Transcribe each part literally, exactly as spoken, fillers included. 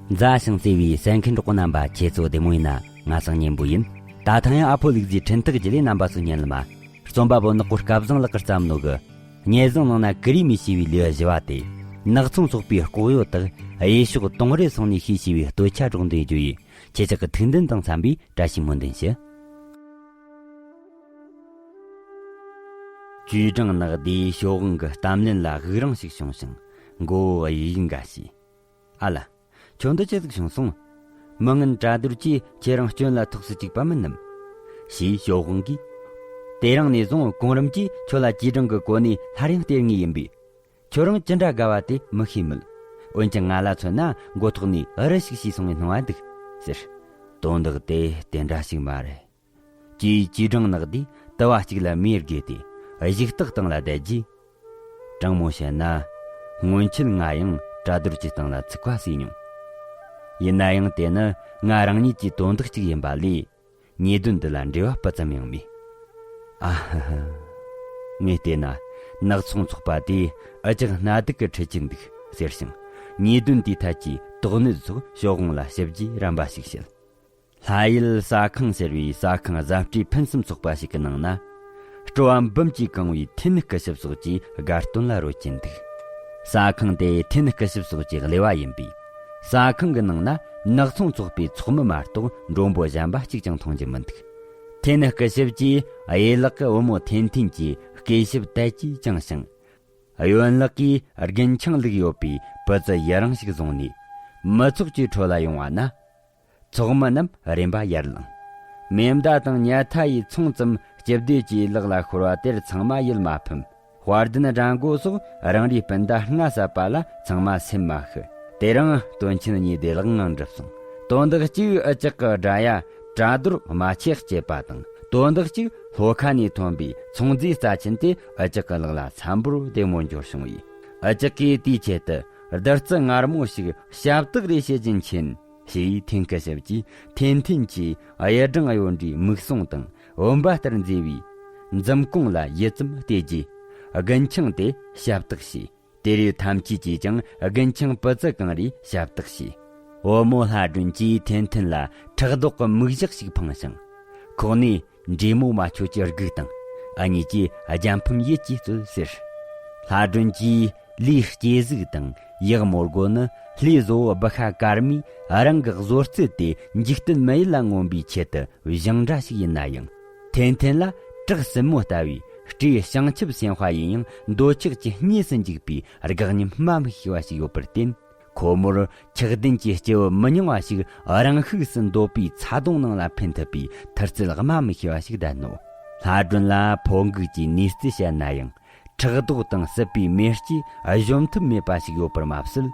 མཛའ་ཞིང་བརྩེ་བའི་གསན་མཁན་གྲོགས་པོ་རྣམ་པ། ཁྱེད་ཚོ་བདེ་མོ་ཡིན་ན། ང་སང་ཉན་པོ་ཡིན། ད་ཐེངས་ཡང་ཨ་ཕོ་ལུག་རྫིའི་འཕྲིན་ཐག་བརྒྱུད་ལས་རྣམ་པ་ཚོ་ཉན་ལ་མ། རྩོམ་པ་པོ་ནག་པོ་སྐལ་བཟང་ལགས་ཀྱིས་བརྩམས་ནོ་གི། ཉེ་ཟླ་ནང་ན་ཀུ་རེ་མི་ཞེས་པའི་ལེའུ་བཞི་བ་སྟེ། ནག་ཚོང་ཚོགས་པའི་ལྐོག་གཡོ་དག་གཡས་ཕྱོགས་དོང་རི་སོང་ནས་ཤེས་ཞེས་པའི་སྟོད་ཆ་སྒྲོག་འདོན་རྒྱུ་ཡིན། ཁྱེད་ཅག་གི་ཐུགས་འདུན་དང་འཚམ་པའི་བཀྲ་ཤིས་སྨོན་འདུན་ཞུ། ཅུས་ཀྲང་ནག་དེའི་ཞའོ་ཝང་གི་གཏམ་ལན་ལ་དབུགས་རིང་ཞིག་བྱུང་ཞིང་མགོ་བོ་གཡུག་གཡུག་འགའ་བྱས། ཨ་ལ། ཁྱོད་འདི་ཅི་ཟིག་བྱུང་སོང་། མི་ངན་གྲ་རྡོར་གྱིས་ཁྱེད་རང་སྐྱོན་ལ་ཐུག་སུ་བཅུག་པ་མིན་ནམ། ཞེས་ཞའོ་ཧུང་གིས། དེ་རིང་ནས་བཟུང་གོང་རིམ་གྱིས་ཁྱོད་ལ་ཅུས་ཀྲང་གི་གོ་གནས་སླར་ཡང་སྟེར་ངེས་ཡིན་པས། ཁྱོད་རང་ཅི་འདྲ་དགའ་བ་དེ་མི་ཤེས་མོད། འོན་ཀྱང་ང་ལ་མཚོན་ན་མགོ་ཐོག་ནས་རི་ཞིག་ཞེས་སོང་བའི་སྣང་བ་འདུག་ཟེར། དོན་དག་དེ་དེ་འདྲ་ཞིག་མ་རེད། ཅེས་ཅུས་ཀྲང་ནག་དེས་དུ་བ་གཅིག་ལ་མེ་བསྒོས་ཏེ་གཞུག་སྟག་སྟེང་ལ་བསྡད་རྗེས། དྲང་མོ་བཤད་ན། སྔོན་ཆད་ང་ཡང་གྲ་རྡོར་གྱི་སྟེང་ལ་ཚིག་པ་ཟོས་མྱོང་། ཡིན་ན་ཡང་དེ་ནི་ང་རང་ཉིད་ཀྱི་དོན་དག་ཅིག་ཡིན་པ་ལས། ཉེས་དོན་འདི་ལ་འབྲེལ་བ་སྤུ་ཙམ་ཡང་མེད། ཨ་ཧ་ཧ། ངས་བལྟས་ན་ནག་ཚོང་ཚོགས་པ་དེ་ཨ་ཅག་སྣ་སྡུག་གི་ཁྲིད་ཀྱིན་འདུག་ཟེར་ཞིང་། ཉེས་དོན་དེའི་ཐད་ཀྱི་དོགས་གནད་སོགས་ཞའོ་ཧུང་ལ་ཞིབ་རྒྱས་རན་པ་ཞིག་བཤད། ལྷ་ཡུལ་ཟ་ཁང་ཟེར་བའི་ཟ་ཁང་བཟའ་སྤྲའི་ཕུན་སུམ་ཚོགས་པ་ཞིག་གི་ནང་ན། སྤྲོ་བ་འབུམ་གྱིས་གང་བའི་ཐེན་སྐུ་ཞབས་སོགས་ཀྱིས་དགའ་སྟོན་ལ་རོལ་གྱིན་འདུག། ཟ་ཁང་དེ་ཐེན་སྐུ་ཞབས་སོགས་ཀྱི་གླེ་བ་ཡིན་པས། ཟ་ཁང་གི་ནང་ན་ནག་ཚོང་ཚོགས་པའི་ཚོགས་མི་མ་གཏོགས་མགྲོན་པོ་གཞན་པ་གཅིག་ཀྱང་མཐོང་རྒྱུ་མི་འདུག། ཐེན་སྐུ་ཞབས་ཀྱིས་གཡས་ལག་གི་བུ་མོ་ཐེན་ཐིན་གྱི་སྐུ་ཞབས་དལ་གྱིས་བཅིངས་ཤིང་། གཡོན་ལག་གིས་རྒུན་ཆང་བླུགས་ཡོད་པའི་པུ་ཙི་ཡི་རངས་ཤིག་བཟུང་ནས་མི་ཚོགས་ཀྱི་ཁྲོད་ལ་ཡོང་བ་ན། ཚོགས་མི་རྣམས་རིམ་པ་ཡར་ལངས། མེ་མདའ་དང་ཉལ་ཐ་ཡི་ཚོང་ཙམ་སྤྱི་བདེ་གྱིས་ལག་ལ་ཤོར་བ་དེར་ཚང་མ་ཡིད་མ་ཕམ། དཔལ་ལྡན་དགྲ་མགོ་སོགས་རང་རེའི་སྤུན་ཟླ་སྔ་ས་པ་ལ་ཚང་མ་སེམས་མ་ཤི། དེ་རིང་སྟོན་ཆེན་གཉིས་བདེ་བླག་ངང་འགྲུབ་སོང་། དོན་དག་གཅིག་ཨ་ཅག་གི་དགྲ་ཡ་གྲ་རྡོར་རྨ་ཆེ་སྐྱེས་པ་དང་། དོན་དག་གཅིག་ལྷོ་ཁ་ནས་ཐོན་པའི་ཚོང་རྫས་རྩ་ཆེན་དེ་ཨ་ཅག་གི་ལག་ལ་འཚམ་པོར་བདེ་མོར་འབྱོར་བྱུང་བས། ཨ་ཅག་གིས་དེའི་ཆེད་དུ་བདུད་རྩི་མངར་མོ་ཞིག་ཞབས་སྟེགས་རེ་བྱེད་ཀྱིན་མཁྱེན། ཞེས་ཐེན་སྐུ་ཞབས་ཀྱིས་ཐེན་ཐིན་གྱི་གཡུ་སྦྲང་གཡོ་འདྲའི་མིག་ཟུང་དང་བུམ་པ་ལྟར་མཛེས་པའི་འཛུམ་ཀོང་ལ་ཡིད་ཙམ་བལྟས་རྗེས། རྒུན་ཆང་དེ་ཞབས་སྟེགས་བྱས། དེ་རེས་ཐམས་ཅད་ཀྱིས་ཀྱང་རྒུན་ཆང་པུ་ཙི་གང་རེ་ཞབས་སྟེགས་བྱས། བུ་མོ་ལྷ་སྒྲོན་གྱིས་ཐེན་ཐིན་ལ་ཕྲག་དོག་གི་མིག་ཞགས་ཤིག་འཕངས་ཤིང་། ཁོག་ནས། འདྲེ་མོ་མ་ཁྱོད་ཀྱི་དགུག་དང་། ཨ་མྱེས་ཀྱིས་རྒྱལ་ཕམ་ཡིད་ཀྱིས་རྩོད་ཟེར། ལྷ་སྒྲོན་གྱིས་ལུས་སྐྱེ་གཟུགས་དང་ཡག་མོ་སྒོ་ནི་ལྷའི་བཟོ་བོ་བུ་ཤ་དཀར་མོས་རང་གི་བཟོ་རྩལ་དེ་འཇིག་རྟེན་མི་ཡུལ་ལ་མངོན་པའི་ཆེད་དུ་བཞེངས་འདྲ་ཞིག་ཡིན་ན་ཡང་། ཐེན་ཐེན་ལ་བྲག་སྲིན་མོ་ལྟ་བུའི་སྤྲེའུ་བྱང་ཆུབ་སེམས་དཔའ་ཡིན་ཡང་འདོད་ཆགས་ཀྱི་གཉིས་སུ་འཇུག་པའི་དགག་ཉམས་སྨྲ་མི་ཤེས་པ་ཞིག་ཡོད་པར་བརྟེན། ཁོ་མོར་ཆགས་ལྡན་གྱི་སྐྱེ་བོ་མི་ཉུང་བ་ཞིག་རང་ཤུགས་སུ་འདོད་པའི་ཚ་གདུང་ནང་ལ་འཕེན་ཐུབ་པའི་མཐུ་རྩལ་སྨྲ་མི་ཤེས་པ་ཞིག་ལྡན་ནོ། ལྷ་སྒྲོན་ལ་ཕོ་འགུགས་ཀྱི་ནུས་རྩལ་བཤད་ན་ཡང་། ཕྲག་དོག་དང་སྲིད་པའི་མེ་ལྕེ་གཞོམ་ཐབས་མེད་པ་ཞིག་ཡོད་པར་མ་ཟད།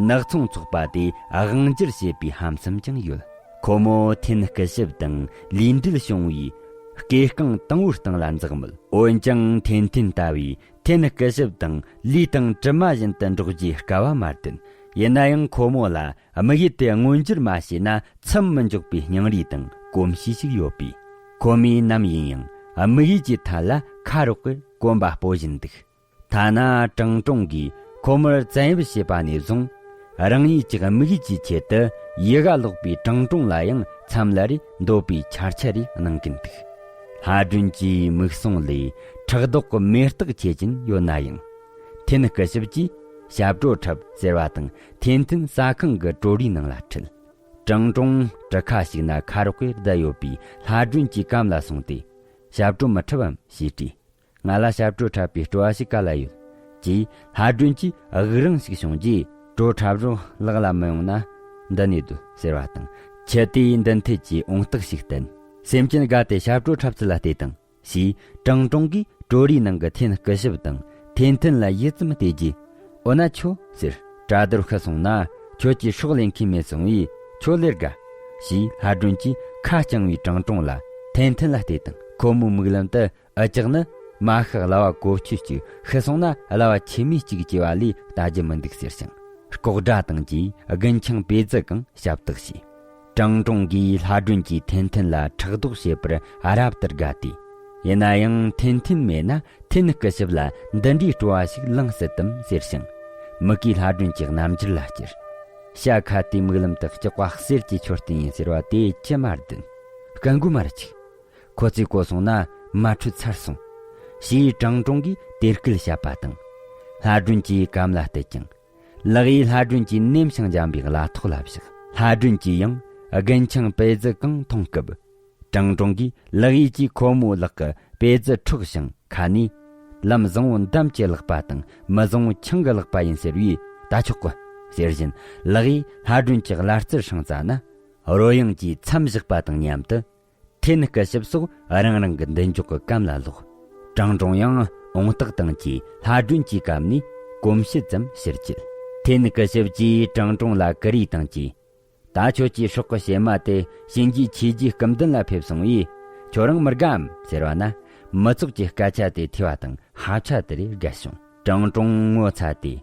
ནག་ཚོང་ཚོགས་པ་དེ་དབང་སྒྱུར་བྱེད་པའི་ཧམ་སེམས་ཀྱང་ཡོད། ཁོ་མོ་ཐེན་སྐུ་ཞབས་དང་ལུས་འབྲེལ་བྱུང་བའི་སྐས་རྐང་དང་པོའི་སྟེང་ལ་འཛེགས་མོད། འོན་ཀྱང་ཐེན་ཐེན་ལྟ་བུའི་ཐེན་སྐུ་ཞབས་དང་ལུས་དང་གྲིབ་མ་བཞིན་དུ་འགྲོགས་རྒྱུའི་སྐལ་བ་མ་ལྡན། ཡིན་ན་ཡང་ཁོ་མོ་ལ་དམིགས་ཡུལ་དེ་མངོན་འགྱུར་མ་བྱས་ན་མཚམས་མི་འཇོག་པའི་སྙིང་རུས་དང་གོམས་གཤིས་ཤིག་ཡོད་པས། ཁོ་མོས་ནམ་ཡིན་ཡང་དམིགས་ཡུལ་གྱི་ཐད་ལ་ཁ་རོག་གེར་གོམ་པ་སྤོ་བཞིན་འདུག། ཐ་ན་ཀྲང་ཀྲུང་གིས་ཁོ་མོར་བཙན་གཡེམ་བྱས་པ་ནས་བཟུང་། རང་ཉིད་ཀྱི་དམིགས་ཡུལ་གྱི་ཆེད་དུ་ཡི་ག་ལོག་པའི་ཀྲང་ཀྲུང་ལ་ཡང་མཚམས་ལ་རེ་འདོད་པའི་འཆར་ཆ་རེ་གནང་གིན་འདུག། ལྷ་སྒྲོན་གྱི་མིག་ཟུང་ལས་ཕྲག་དོག་གི་མེ་སྟག་ཆེ་ཅན་ཡོད་ན་ཡང་། ཐེན་སྐུ་ཞབས་ཀྱིས་ཞབས་བྲོ་འཁྲབ་ཟེར་བ་དང་ཐེན་ཐེན་ཟ་ཁང་གི་བྲོ་རུའི་ནང་ལ་ཁྲིད། ཀྲང་ཀྲུང་གྲུ་ཁ་ཞིག་ན་ཁ་རོག་གེར་བསྡད་ཡོད་པའི་ལྷ་སྒྲོན་གྱི་གམ་ལ་སོང་སྟེ། ཞབས་བྲོ་མི་འཁྲབ་བམ་ཞེས་དྲིས། ང་ལ་ཞབས་བྲོ་འཁྲབ་པའི་སྤྲོ་བ་ཞིག་ག་ལ་ཡོད། ཅེས་ལྷ་སྒྲོན་གྱིས་དབུགས་རིང་ཞིག་བྱུང་རྗེས། བྲོ་འཁྲབ་རོགས་ལག་ལ་མི་ཡོང་ན། འདི་ནས་སྡོད་ཟེར་བ་དང་། ཁྱི་དེས་མདུན་ཐད་ཀྱི་འོང་སྟེགས་ཤིག་བསྟན། སེམས་ཅན་དགའ་སྟེ་ཞབས་བྲོ་འཁྲབ་ཚུལ་ལ་བལྟས་དང་། ཞེས་ཀྲང་ཀྲུང་གིས་བྲོ་རུའི་ནང་གི་ཐེན་སྐུ་ཞབས་དང་ཐེན་ཐེན་ལ་ཡིད་ཙམ་བལྟས་རྗེས། འོ་ན་ཁྱོད་ཟེར། གྲ་རྡོར་ཤི་སོང་ན་ཁྱོད་ཀྱིས་སྲོག་ལེན་མཁན་མེད་སོང་བས་ཁྱོད་ལས་དགའ། ཞེས་ལྷ་སྒྲོན་གྱིས་ཁ་བསྐྱངས་པའི་ཀྲང་ཀྲུང་ལ་ཐེན་ཐེན་ལ་བལྟས་དང་། ཁོ་མོའི་མིག་ལམ་དུ། ཨ་ཅག་ནི་མ་ཤི་གླ་བ་གོ་ཆོད་ཅིག་ཤི་སོང་ན་གླ་བ་ཆེ་མེད་ཅིག་སྐྱེ་བ་ལས་ལྟ་རྒྱུ་མི་འདུག་ཟེར་ཞིང་ལྐོག་སྒྲ་དང་བཅས་རྒུན་ཆང་པེ་ཙི་གང་ཞབས་བཏགས་བྱས། ཀྲང་ཀྲུང་གིས་ལྷ་སྒྲོན་གྱིས་ཐེན་ཐེན་ལ་ཕྲག་དོག་བྱེད་པར་རབ་ཏུ་དགའ་སྟེ། ཡིན་ན་ཡང་ཐེན་ཐེན་མེད་ན་ཐེན་སྐུ་ཞབས་ལ་འདི་འདྲའི་སྤྲོ་བ་ཞིག་ལངས་སྲིད་དམ་ཟེར་ཞིང་། མིག་གིས་ལྷ་སྒྲོན་གྱི་རྣམ་འགྱུར་ལ་བསྐྱུར། ཤ་ཁ་དེའི་མིག་ལམ་དུ་སྐྱག་པ་གསེར་གྱི་མཆོད་རྟེན་ཡིན་ཟེར་བ་དེ་ཅི་མ་བདེན། སྐད་མགོ་མར་ཆིག་ཁོ་ཚོས་གོ་སོང་ན་མ་འཕྲོད་ཚར་སོང་། ཞེས་ཀྲང་ཀྲུང་གིས་དེ་སྐད་བཤད་པ་དང་། ལྷ་སྒྲོན་གྱིས་གམ་ལ་བལྟས་ཀྱང་། ལག་གཡས་ལྷ་སྒྲོན་གྱིས་ནེམ་ཞིང་འཇམ་པའི་ལ་ཐོག་ལ་བཞག་ལྷ་སྒྲོན་གྱིས་ཡང་རྒན་ཆང་པེ་ཙི་གང་འཐུང་སྐབས། ཀྲང་ཀྲུང་གིས་ལག་གཡས་ཀྱིས་ཁོ་མོའི་ལག་གི་པེ་ཙི་འཕྲོག་ཞིང་ཁ་ནས། ལམ་བཟང་བོ་འདམ་གྱི་ལག་པ་དང་མི་བཟང་བོ་ཆང་གི་ལག་པ་ཡིན་ཟེར་བས་ད་ཆོག་གི། ཟེར་བཞིན་ལག་གཡས་ལྷ་སྒྲོན་གྱི་བླ་རྩར་ཧྲང་ཙ་ན། རོལ་དབྱངས་ཀྱིས་མཚམས་བཞག་པ་དང་མཉམ་དུ། ཐེན་སྐུ་ཞབས་སོགས་རང་རང་གི་མདུན་ཅོག་གི་གམ་ལ་ལོག་ཀྲང་ཀྲུང་ཡང་འོང་རྟགས་དང་བཅས་ལྷ་སྒྲོན་གྱི་གམ་ནས་གོམས་གཤིས་ཙམ་ཕྱིར་བསྐྱལ། ཐེན་སྐུ་ཞབས་ཀྱིས་ཀྲང་ཀྲུང་ལ་ཀུ་རེ་དང་བཅས། ད་ཁྱོད་ཀྱིས་སྲོག་གི་གཤེད་མ་དེ་གཤིན་རྗེའི་ཆོས་རྗེའི་སྐུ་མདུན་ལ་ཕེབས་སོང་བས་ཁྱོད་རང་མི་དགའམ་ཟེར་བ་ན། མི་ཚོགས་ཀྱི་སྐད་ཆ་དེ་ཐོས་པ་དང་ཧབ་ཆ་དེ་རེ་བརྒལ་བྱུང་། ཀྲང་ཀྲུང་ངོ་ཚ་སྟེ།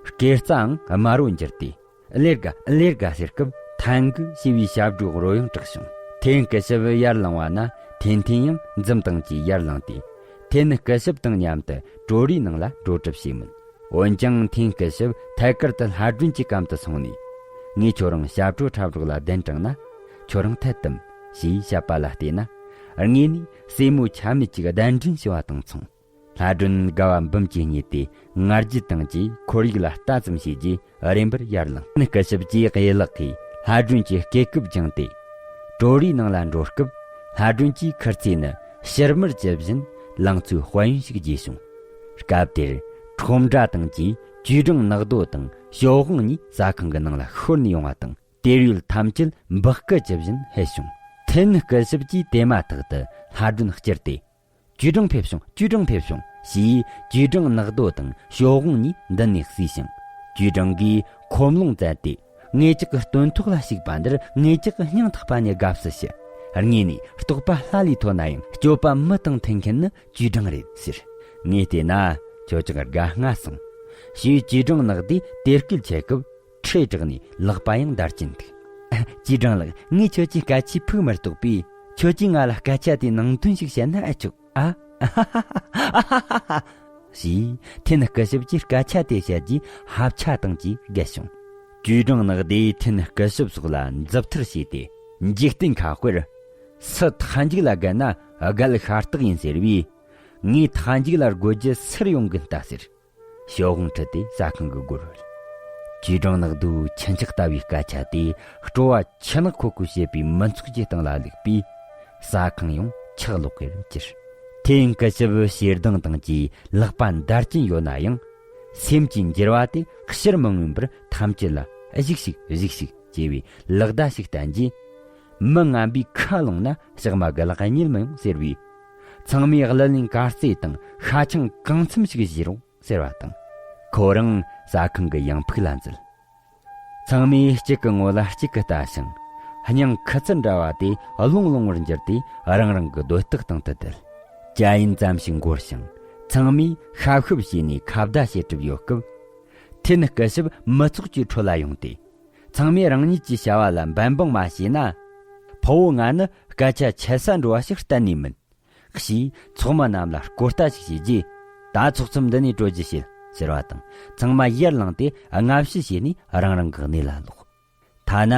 སྐེ་རྩའང་དམར་བོ་འགྱུར་ཏེ། ཀླེར་དགའ་ཀླེར་དགའ་ཟེར་སྐབས་ཐན་གི་ཞེས་པའི་ཞབས་བྲོའི་རོལ་དབྱངས་གྲགས་བྱུང་། ཐེན་སྐུ་ཞབས་ཡར་ལངས་པ་ན་ཐེན་ཐེན་ཡང་འཛུམ་དང་བཅས་ཡར་ལངས་ཏེ། ཐེན་སྐུ་ཞབས་དང་མཉམ་དུ་བྲོ་རའི་ནང་ལ་བྲོ་གྲབས་བྱས་མོད། འོན་ཀྱང་ཐེན་སྐུ་ཞབས་ཐད་ཀར་དུ་ལྷ་སྒྲོན་གྱི་གམ་དུ་སོང་ནས། ངས་ཁྱོད་རང་ཞབས་བྲོ་འཁྲབ་རོགས་ལ་གདན་དྲངས་ན། ཁྱོད་རང་འཐད་དམ། ཞེས་བཤད་པ་ལ་བལྟས་ན། དངོས་ནས་སྲས་མོ་ཆ་མེད་ཅིག་གདན་འདྲེན་ཞུ་བ་དང་མཚུངས། ལྷ་སྒྲོན་དགའ་བ་འབུམ་གྱིས་མཉེས་ཏེ་ང་རྒྱལ་དང་བཅས་ཁོར་ཡུག་ལ་ལྟ་ཙམ་བྱས་རྗེས་རིམ་པར་ཡར་ལངས། ཐེན་སྐུ་ཞབས་ཀྱིས་གཡས་ལག་གིས་ལྷ་སྒྲོན་གྱི་སྐེ་སྐུབ་བརྒྱངས་ཏེ། བྲོ་རའི་ནང་ལ་འགྲོ་སྐབས་ལྷ་སྒྲོན་གྱིས་ཁུར་ཚོས་ནི་ཕྱིར་མར་བཅུ་བཞིན་ལང་ཚོའི་དཔལ་ཡོན་ཞིག་རྒྱས་བྱུང་། སྐབས་དེར་ཁྲོམ་སྒྲ་དང་བཅས་ཅུས་ཀྲང་ནག་རྡོ་དང་ཞའོ་ཧུང་གཉིས་ཟ་ཁང་གི་ནང་ལ་ཤོར་ནས་ཡོང་བ་དང་། དེར་ཡོད་ཐམས་ཅད་འབག་སྐད་ཇི་བཞིན་ཧེད་བྱུང་། ཐེན་སྐུ་ཞབས་ཀྱིས་དེ་མ་ཐག་ཏུ་ལྷ་སྒྲོན་བསྐྱུར་ཏེ། ཅུས་ཀྲང་ཕེབས་བྱུང་། ཅུས་ཀྲང་ཕེབས་བྱུང་། ཞེས་ཅུས་ཀྲང་ནག་རྡོ་དང་ཞའོ་ཧུང་གཉིས་མདུན་ནས་བསུས་ཤིང་། ཅུས་ཀྲང་གིས་ཁོམ་ལོང་བཙལ་ཏེ། ངེད་ཅག་གི་སྟོན་ཐོག་ལ་ཞུགས་པ་འདིར་ངེད་ཅག་གི་སྙིང་ཐག་པ་ནས་དགའ་བསུ་ཞུ། དངོས་ནས་རྟོགས་པ་ལྷ་ལས་མཐོ་ན་ཡང་སྤྱོད་པ་མི་དང་མཐུན་མཁན་ནི་ཅུས་ཀྲང་རེད་ཟེར། ངས་བལྟས་ན་ཁྱོད་ཅག་དགའ་སྔ་སོང་། ཞེས་ཅུས་ཀྲང་ནག་རྡོས་དེ་སྐད་འཆད་སྐབས། ཁྲོས་དྲགས་ནས་ལག་པ་ཡང་འདར་གྱིན་འདུག་ཅུས་ཀྲང་ལགས། ངས་ཁྱོད་ཀྱི་སྐད་ཆའི་ཕུགས་མི་རྟོགས་པས་ཁྱོད་ཀྱིས་ང་ལ་སྐད་ཆ་དེའི་ནང་དོན་ཞིག་བཤད་ན་ཨེ་ཆོག་ཨ། ཞེས་ཐེན་སྐུ་ཞབས་ཀྱིས་སྐད་ཆ་དེ་བཤད་རྗེས་ཧབ་ཆ་དང་བཅས་བརྒལ་བྱུང་། ཅུས་ཀྲང་ནག་རྡོས་ཐེན་སྐུ་ཞབས་སོགས་ལ་མཛུབ་ཐེལ་བྱས་ཏེ། འཇིག་རྟེན་ཁ་དཔེར། སུ་མཐའ་མཇུག་ལ་བརྒལ་ན་རྒལ་ཤ་སྟག་ཡིན་ཟེར་བས། ངས་མཐའ་མཇུག་ལ་རྒོལ་རྒྱུ་སུར་ཡོང་གི་ལྟ་ཟེར། ཞའོ་ཧུང་ཁྲིད་དེ་ཟ་ཁང་གི་སྒོར་བུད། ཅུས་ཀྲང་ནག་རྡོའི་ཁྱི་ཆག་ལྟ་བུའི་སྐད་ཆ་དེ་སྤྲོ་བ་ཆུ་ནག་ཁོལ་ཁོལ་བྱེད་པའི་མི་ཚོགས་ཀྱི་སྟེང་ལ་བླུགས་པས། ཟ་ཁང་ཡང་ཆག་ལོག་གེར་གྱུར། ཐེན་སྐུ་ཞབས་ཞེ་སྡང་དང་བཅས་ལག་པ་འདར་གྱིན་ཡོད་ན་ཡང་། སེམས་ཀྱི་འགྱུར་བ་དེ་ཕྱིར་མི་མངོན་པར་ཐམས་ཅད་ལ་གཞུག་ཞིག་གཞུག་ཞིག་ཅེས་པའི་ལག་བརྡ་ཞིག་བསྟན་རྗེས། མི་ངན་པའི་ཁ་ལོང་ན་ཞག་མ་གི་ལག་གཉིད་མི་ཡོང་ཟེར་བས། ཚང་མས་གླུ་ལེན་གར་རྩེད་དང་ཤ་ཆང་གང་འཚམ་ཞིག་བཞེས་རོགས། ཟེར་བ་དང་། ཁོ་རང་ཟ་ཁང་གི་ཡང་ཕུག་ལ་འཛུལ། ཚང་མས་གཅིག་གི་ངོ་ལ་གཅིག་གིས་ལྟ་ཞིང་། སྙིང་ཁུ་ཚུར་འདྲ་བ་དེ་རླུང་རླུང་བར་འགྱུར་ཏེ་རང་རང་གི་སྡོད་སྟེགས་སྟེང་དུ་བསྡད། ཇ་ཡིན་ཙམ་ཞིག་འགོར་ཞིང་། ཚང་མས་ཤབ་ཤུབ་བྱས་ནས་ཁ་བརྡ་བྱེད་གྲབས་ཡོད་སྐབས། ཐེན་སྐུ་ཞབས་མི་ཚོགས་ཀྱི་ཁྲོད་ལ་ཡོང་སྟེ། ཚང་མས་རང་ཉིད་ཀྱི་བྱ་བ་ལ་འབད་འབུངས་མ་བྱས་ན། ཕུ་བོ་ང་ནི་སྐད་ཆ་འཆད་ས་འགྲོ་བ་ཞིག་གཏན་ནས་མིན། ཞེས་ཚོགས་མི་རྣམས་ལ་སྐོར་ལྟ་ཞིག་བྱས་རྗེས། ད་ཚོགས་མཚམས་འདི་ནས་གྲོལ་རྒྱུ་བྱེད་ཟེར་བ་དང་། ཚང་མ་ཡར་ལངས་ཏེ་སྔ་ཕྱི་བྱས་ནས་རང་རང་གི་གནས་ལ་ལོག་ཐ་ན་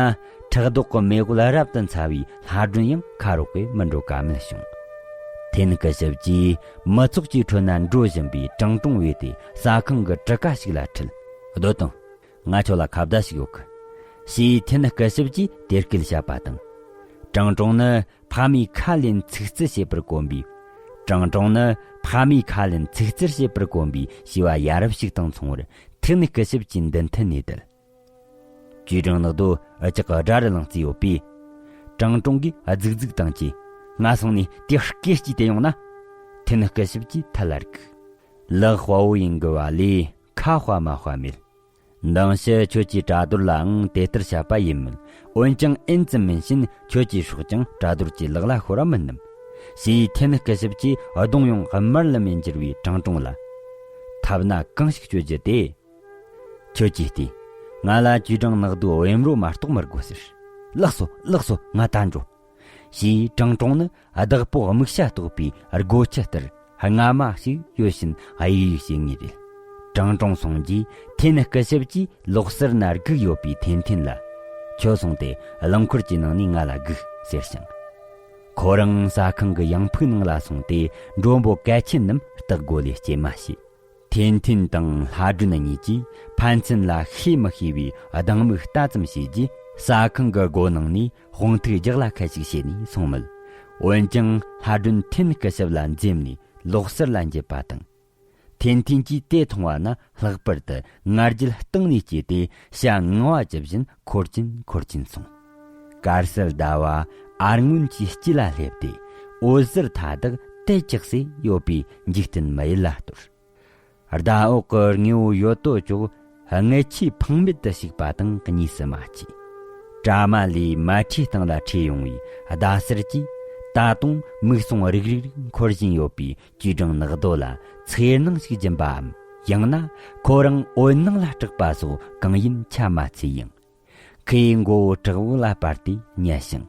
ཕྲག་དོག་གི་མེ་འོད་རབ་ཏུ་འཚེར་བའི་ལྷ་སྒྲོན་ཡང་ཁ་རོག་གིས་མི་འགྲོ་ཀ་མེད་བྱུང་། ཐེན་སྐུ་ཞབས་ཀྱིས་མི་ཚོགས་ཀྱི་ཁྲོད་ན་འགྲོ་བཞིན་པའི་ཀྲང་ཀྲུང་བོས་ཏེ་ཟ་ཁང་གི་གྲུ་ཁ་ཞིག་ལ་ཁྲིད། སྡོད་དང་། ང་ཁྱོད་ལ་ཁ་བརྡ་ཞིག་ཡོད་གི། ཞེས་ཐེན་སྐུ་ཞབས་ཀྱིས་དེ་སྐད་བཤད་པ་དང་། ཀྲང་ཀྲུང་ནི་ཕ་མའི་ཁ་ལེན་ཚིག་རྩི་བྱེད་པར་གོམས་པའི། ཀྲང་ཀྲུང་ནི་ཕ་མའི་ཁ་ལེན་ཚིག་རྩིར་བྱེད་པར་གོམས་པའི་བྱིས་པ་ཡ་རབས་ཤིག་དང་མཚུངས་པར་ཐེན་སྐུ་ཞབས་ཀྱི་མདུན་ཐད་ནས་བསྡད། ཅུས་ཀྲང་ནག་རྡོ་ཨ་ཅག་གི་དགྲ་རུ་ལངས་རྩིས་ཡོད་པས། ཀྲང་ཀྲུང་གིས་ཨ་རྫིག་རྫིག་དང་བཅས། ང་སོང་ནས་དེ་སྐད་ཅིག་དེ་ཡོང་ན། ཐེན་སྐུ་ཞབས་ཀྱིས་ཐད་ལ་རིག་ལག་དཔའ་བོ་ཡིན་དགོས་པ་ལས་ཁ་དཔའ་མ་དཔའ་མེད། མདང་ཕྱི་ཁྱོད་ཀྱིས་གྲ་རྡོར་ལའང་དེ་ལྟར་བཤད་པ་ཡིན་མོད། འོན་ཀྱང་ཨེན་ཙམ་མིན་ཕྱིན་ཁྱོད་ཀྱི་སྲོག་ཀྱང་གྲ་རྡོར་གྱི་ལག་ལ་ཤོར་བ་མིན་ནམ། ཞེས་ཐེན་སྐུ་ཞབས་ཀྱིས་གདོང་ཡོངས་དམར་ལམ་མེར་འགྱུར་བའི་ཀྲང་ཀྲུང་ལ། ཐབས་སྣ་གང་ཞིག་སྤྱོད་རྒྱུ་དེ། ཁྱོད་ཀྱིས་བལྟས། ང་ལ་ཅུས་ཀྲང་ནག་རྡོའི་བེམ་རོ་མ་གཏོགས་མི་དགོས་ཟེར། ལགས་སོ། ལགས་སོ། ང་ད་འགྲོ། ཞེས་ཀྲང་ཀྲུང་ནི་བདག་པོ་དམིགས་བྱ་རྟོགས་པའི་སྒོ་ཁྱི་ལྟར་རྔ་མ་ཞིག་ཡོད་བཞིན་གཡུག་གཡུག་བྱེད་ངེས་རེད། ཀྲང་ཀྲུང་སོང་རྗེས་ཐེན་སྐུ་ཞབས་ཀྱིས་ལོག་སར་ན་སྒུག་ཡོད་པའི་ཐེན་ཐིན་ལ། ཁྱོད་སོང་སྟེ་རླངས་འཁོར་གྱི་ནང་ནས་ང་ལ་སྒུག་ཟེར་ཞིང་། ཁོ་རང་ཟ་ཁང་གི་ཡང་ཕུག་ནང་ལ་སོང་སྟེ་མགྲོན་པོ་གལ་ཆེན་རྣམས་སྟག་སྒོ་ལས་སྐྱེལ་མ་བྱས། ཐེན་ཐིན་དང་ལྷ་སྒྲོན་གཉིས་ཀྱིས་ཕན་ཚུན་ལ་ཤེས་མི་ཤེས་པའི་སྡང་མིག་ལྟ་ཙམ་བྱས་རྗེས་ཟ་ཁང་གི་སྒོ་ནང་ནས་དཔུང་ཐུག་རྒྱག་ལ་ཁད་ཅིག་བྱས་ནས་སོང་མོད། འོན་ཀྱང་ལྷ་སྒྲོན་ཐེན་སྐུ་ཞབས་ལ་འཛེམ་ནས་ལོག་སར་ལ་འགྱེལ་བ་དང་། ཐེན་ཐིན་གྱིས་དེ་མཐོང་བ་ན་ལྷག་པར་དུ་ང་རྒྱལ་གཏིང་ནས་སྐྱེས་ཏེ་བྱ་ངང་བ་ཇི་བཞིན་འཁོར་གྱིན་འཁོར་གྱིན་སོང་། དཀར་གསལ་ཟླ་བ་ཨར་སྔོན་གྱི་དཀྱིལ་ལ་སླེབས་ཏེ་འོད་ཟེར་མཐའ་དག་དལ་ཅིག་སེ་ཡོད་པའི་འཇིག་རྟེན་མི་ཡུལ་ལ་གཏོར། ཟླ་འོག་གི་དངོས་པོ་ཡོད་དོ་ཅོག་རྔུལ་ཆུས་ཕངས་མེད་དུ་བྱུགས་པ་དང་གཉིས་སུ་མ་མཆིས། དྲ་མ་ལས་མལ་ཁྲིའི་སྟེང་ལ་ཁྲིད་ཡོང་བའི་ཟླ་ཟེར་གྱིས་ད་དུང་མིག་ཟུང་རིག་རིག་འཁོར་བཞིན་ཡོད་པའི་ཅུས་ཀྲང་ནག་རྡོ་ལ་ཚེར་སྣང་ཞིག་སྦྱིན་པའམ། ཡང་ན་ཁོ་རང་འོད་སྣང་ལ་སྐྲག་པ་སོགས་གང་ཡིན་ཆ་མ་འཚལ་ཡང་། ཁོའི་མགོ་བོ་བྲག་འོག་ལ་སྤར་ཏེ་ཉལ་ཞིང་།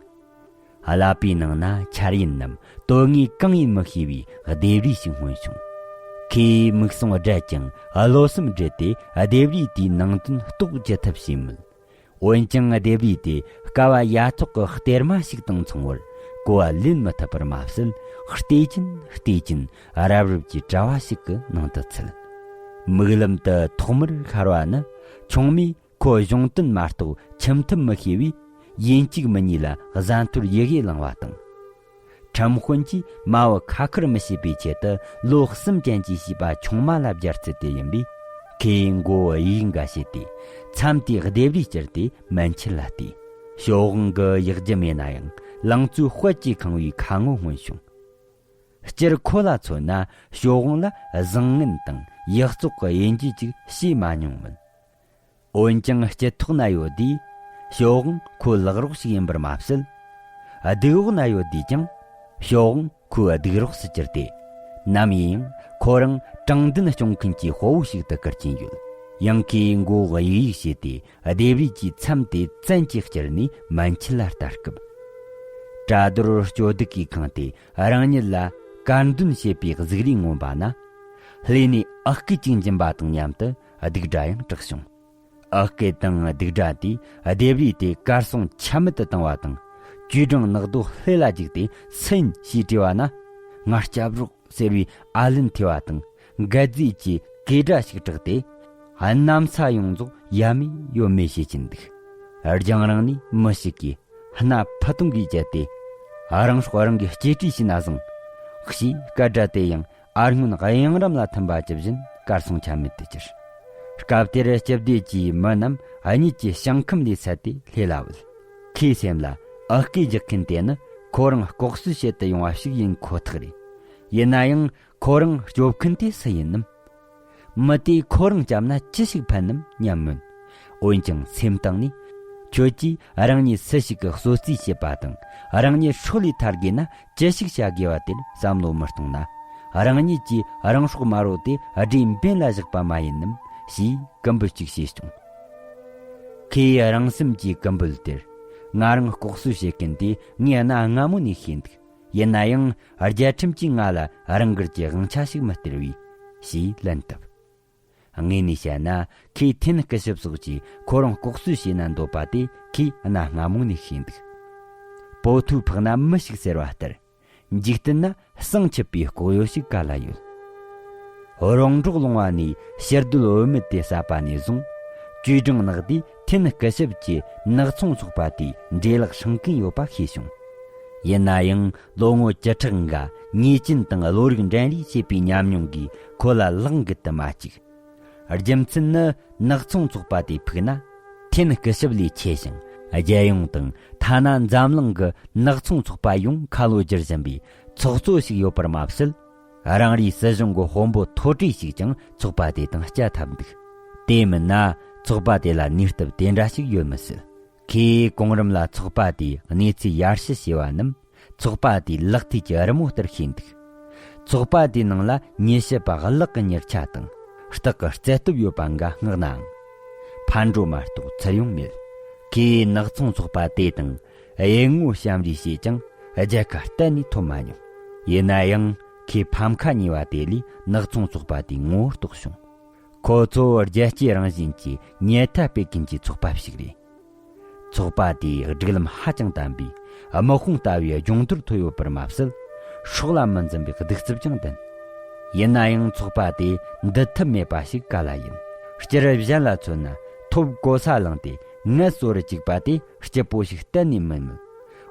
ཀླད་པའི་ནང་ན་འཆར་ཡན་ནམ་དོན་དངོས་གང་ཡིན་མི་ཤེས་པའི་ལྡེབས་རིས་ཤིག་མངོན་བྱུང་། ཁོས་མིག་ཟུང་བགྲད་ཀྱང་བློ་སེམས་བགྲོད་དེ་ལྡེབས་རིས་དེའི་ནང་དོན་རྟོགས་ཅི་ཐུབ་བྱས་མོད། འོན་ཀྱང་ལྡེབས་རིས་དེ་ཀ་བ་ཡ་ཐོག་གི་གཏེར་མ་ཞིག་དང་མཚུངས་པར་གོ་བ་ལེན་མི་ཐུབ་པར་མ་ཟད། བལྟས་ཀྱིན་བལྟས་ཀྱིན་རབ་རིབ་ཀྱི་དྲ་བ་ཞིག་གི་ནང་དུ་ཚུད། མིག་ལམ་དུ་ཐོག་མར་ཤར་བ་ནི་ཆུང་མས་ཁོ་གཞུང་དོན་མ་གཏོགས་ཁྱིམ་ཐབས་མི་ཤེས་པས་ཡིན་གཅིག་མིན་གཉིས་ལ་གཟའ་འཐོར་ཡི་གེ་བླངས་པ་དང་། ཁྲིམས་དཔོན་གྱིས་མ་བུ་ཁ་ཁུར་མི་བྱེད་པའི་ཆེད་དུ་ལོ་གསུམ་ཅན་གྱི་བྱིས་པ་ཆུང་མ་ལ་སྦྱར་ཚུལ་དེ་ཡིན་པས། ཁོས་མགོ་བོ་གཡུག་འགའ་བྱས་ཏེ་མཚམས་དེའི་ལྡེབས་རིས་བསྐྱུར་ཏེ་མན་ཆད་ལ་བལྟས། ཞོ་དབང་གི་གཡག་རྒྱུ་མེད་ན་ཡང་ལང་ཚོའི་དཔལ་གྱིས་ཁེངས་པའི་ཁ་ངོ་མངོན་བྱུང་། སྤྱིར་ཁོ་ལ་མཚོན་ན་ཞོ་དབང་ལ་བཟང་ངན་དང་ཡག་བཙོག་གི་དབྱེ་འབྱེད་ཅིག་བྱས་མ་མྱོང་མོད། འོན་ཀྱང་སྤྱི་ཐོག་ན་ཡོད་དུས་ཞོ་དབང་ཁོའི་ལག་རོགས་ཤིག་ཡིན་པར་མ་ཟད། སྡིག་འོག་ན་ཡོད་དུས་ཀྱང་ཞོ་དབང་ཁོའི་སྡིག་རོགས་སུ་གྱུར་ཏེ། ནམ་ཡིན་ཡང་ཁོ་རང་དྲང་བདེན་སྐྱོང་མཁན་གྱི་དཔའ་བོ་ཞིག་ཏུ་བཀུར་གྱིན་ཡོད། ཡང་ཁོས་མགོ་བོ་གཡུག་གཡུག་བྱས་ཏེ་ལྡེབས་རིས་ཀྱི་མཚམས་དེ་བཙན་གྱིས་བསྐྱུར་ནས་མན་ཆད་ལ་ལྟ་སྐབས། བྲག་རྡོར་སྐྱོ་སྡུག་གིས་ཁེངས་ཏེ་རང་ཉིད་ལ་དཀར་འདོན་བྱེད་པའི་གཟུགས་རིས་མངོན་པ་ན། ལྷས་ནས་ཨག་སྐད་ཅིག་འབྱིན་པ་དང་མཉམ་དུ་སྡིག་སྒྲ་ཡང་གྲགས་བྱུང་། ཨག་སྐད་དང་སྡིག་སྒྲ་དེས་ལྡེབས་རིས་དེ་གར་སོང་ཆ་མེད་དུ་བཏང་བ་དང་། ཅུས་ཀྲང་ནག་རྡོ་ལྷས་ལ་འཇིགས་ཏེ་སུ་ཡིན་ཞེས་དྲིས་པ་ན། ང་སྐྱབས་རོགས་ཟེར་བའི་ཨ་ལན་ཐོས་པ་དང་འགལ་རྫས་ཀྱི་གོས་སྒྲ་ཞིག་གྲགས་ཏེ། གནམ་ས་ཡོངས་རྫོགས་ཡ་མེད་ཡོད་མེད་བྱེད་ཀྱིན་འདུག་རྒྱང་རིང་ནས་མི་ཞིག་གིས་སྣ་ཕུ་ཐུང་གིས་བརྒྱབ་སྟེ། རང་སྲོག་རང་གིས་གཅེས་སྤྲས་བྱས་ན་བཟང་། ཞེས་སྐད་སྒྲ་དེ་ཡང་ཨ་སྔོན་གཡང་རམ་ལ་ཐིམ་པ་ཇི་བཞིན་གར་སོང་ཆ་མེད་དུ་གྱུར། སྐབས་དེར་སྤྱི་བདེ་གྱི་མི་རྣམས་གཉིད་ཀྱི་ཞིང་ཁམས་ལས་སད་དེ་ལྷས་ལ་བུད། ཁོའི་སེམས་ལ་ཨག་སྐད་རྒྱག་མཁན་དེ་ནི་ཁོ་རང་ལྐོག་གསོད་བྱེད་དུ་ཡོང་བ་ཞིག་ཡིན་ཁོ་ཐག་རེད། ཡིན་ན་ཡང་ཁོ་རང་སྐྱོབ་མཁན་དེ་སུ་ཡིན་ནམ། མི་དེས་ཁོ་རང་བསྐྱབས་ན་ཅི་ཞིག་ཕན་ནམ་སྙམ་མོད། འོན་ཀྱང་སེམས་གཏིང་ནས། ཁྱོད་ཀྱིས་རང་ཉིད་སུ་ཞིག་གི་གསོད་རྩིས་བྱེད་པ་དང་རང་ཉིད་སྲོག་ལས་ཐར་དགོས་ན་ཅི་ཞིག་བྱ་དགོས་པ་དེར་བསམ་བློ་མི་གཏོང་ན། རང་ཉིད་ཀྱིས་རང་སྲོག་དམར་བོ་དེ་སྦྲའི་འབེན་ལ་བཞག་པ་མ་ཡིན་ནམ་ཞེས་ཀུ་འབུད་ཅིག་བྱས་བྱུང་། ཁོས་རང་སེམས་ཀྱི་ཀུ་འབུད་དེར། ང་རང་ལྐོག་གསོད་བྱེད་མཁན་དེ་ངས་གནའ་སྔ་མོ་ནས་ཤེས་འདུག་ཡིན་ན་ཡང་རྒྱལ་ཁྲིམས་ཀྱིས་ང་ལ་རང་དགར་གྱི་དབང་ཆ་ཞིག་མི་སྟེར་བས། ཞེས་ལན་བཏབ། དངོས་ནས་བཤད་ན་ཁོས་ཐེན་སྐུ་ཞབས་སོགས་ཀྱིས་ཁོ་རང་ལྐོག་གསོད་བྱས་ན་འདོད་པ་དེ་ཁོས་གནའ་སྔ་མོ་ནས་ཤེས་འདུག་སྤོ་ཐུའུ་ཕག་ན་མི་ཞིག་ཟེར་བ་ལྟར། འཇིག་རྟེན་ན་ཟིང་ཆབ་པའི་ལྐོག་གཡོ་ཞིག་ག་ལ་ཡོད། རོང་འབྲོག་ལུང་བ་ནས་ཕྱིར་སྡོད་འོས་མེད་དེ་གསར་པ་ནས་བཟུང་། ཅུས་ཀྲང་ནག་དེས་ཐེན་སྐུ་ཞབས་ཀྱི་ནག་ཚོང་ཚོགས་པ་དེའི་འབྲས་ལེགས་སྲུང་གིན་ཡོད་པ་ཤེས་བྱུང་། ཡིན་ན་ཡང་ལོ་ངོ་བཅུ་ཕྲག་འགའ་ཉེས་ཅན་དང་བློ་རིག་འགྲན་རེས་བྱས་པའི་ཉམས་མྱོང་གིས་ཁོ་ལ་ལག་འགུལ་དུ་མ་བཅུག་རྒྱུ་མཚན་ནི་ནག་ཚོང་ཚོགས་པ་དེ་ཕུག་ན། ཐེན་སྐུ་ཞབས་ལས་ཆེ་ཞིང་། རྒྱལ་ཡོངས་དང་ཐ་ན་འཛམ་གླིང་གི་ནག་ཚོང་ཚོགས་པ་ཡོངས་ཁ་ལོ་བསྒྱུར་བཞིན་པའི་ཚོགས་གཙོ་ཞིག་ཡོད་པར་མ་ཟད། རང་རེའི་སྲིད་གཞུང་གི་དཔོན་པོ་མཐོ་གྲས་ཤིག་ཀྱང་ཚོགས་པ་དེ་དང་སྐྱ་འཐབ་འདུག་དེ་མིན་ན་ཚོགས་པ་དེ་ལ་ནུས་སྟོབས་དེ་འདྲ་ཞིག་ཡོད་མི་སྲིད། ཁོས་གོང་རིམ་ལ་ཚོགས་པ་དེའི་གནས་ཚུལ་ཡར་ཞུ་བྱས་པ་རྣམས་ཚོགས་པ་དེའི་ལག་མཐིལ་གྱི་རི་མོ་ལྟར་ཤེས་འདུག་ཚོགས་པ་དེའི་ནང་ལ་ཉེས་ཞིབ་པ་གླགས་ཀྱི་མྱུར་ཆ་དང་སྟག་གི་རྩལ་སྟོབས་ཡོད་པ་འགའ་མངགས་ནའང་། ཕར་འགྲོ་མ་གཏོགས་ཚུར་ཡོང་མེད། ཁོས་ནག་ཚོང་ཚོགས་པ་དེ་དང་དབྱེ་ངོ་བཤམས་རེས་བྱས་ཀྱང་རྒྱལ་ཁ་གཏན་ནས་ཐོབ་མ་མྱོང་། ཡིན་ན་ཡང་ཁོས་ཕམ་ཁ་ཉོས་པ་དེ་ལས་ནག་ཚོང་ཚོགས་པ་དེའི་ངོ་བོ་རྟོགས་བྱུང་། ཁོ་ཚོ་རྒྱལ་སྤྱིའི་རང་བཞིན་གྱི་ཉལ་ཐ་སྤེལ་མཁན་གྱི་ཚོགས་པ་ཞིག་རེད། ཚོགས་པ་དེའི་སྒྲིག་ལམ་ཧ་ཅང་དམ་པས། དམག་དཔུང་ལྟ་བུའི་སྦྱོང་བརྡར་ཐོབ་ཡོད་པར་མ་ཟད། སྲོག་ལ་མི་འཛེམ་པའི་གདུག་རྩུབ་ཀྱང་ལྡན། ཡིན་ན་ཡང་ཚོགས་པ་དེ་འདུལ་ཐབས་མེད་པ་ཞིག་ག་ལ་ཡིན། སྤྱིར་གཞན་ལ་མཚོན་ན། ཐོབ་གོ་ས་བླངས་ཏེ་ངལ་གསོ་རུ་བཅུག་པ་དེ་སྐྱིད་པོ་ཞིག་གཏན་ནས་མིན་མོད།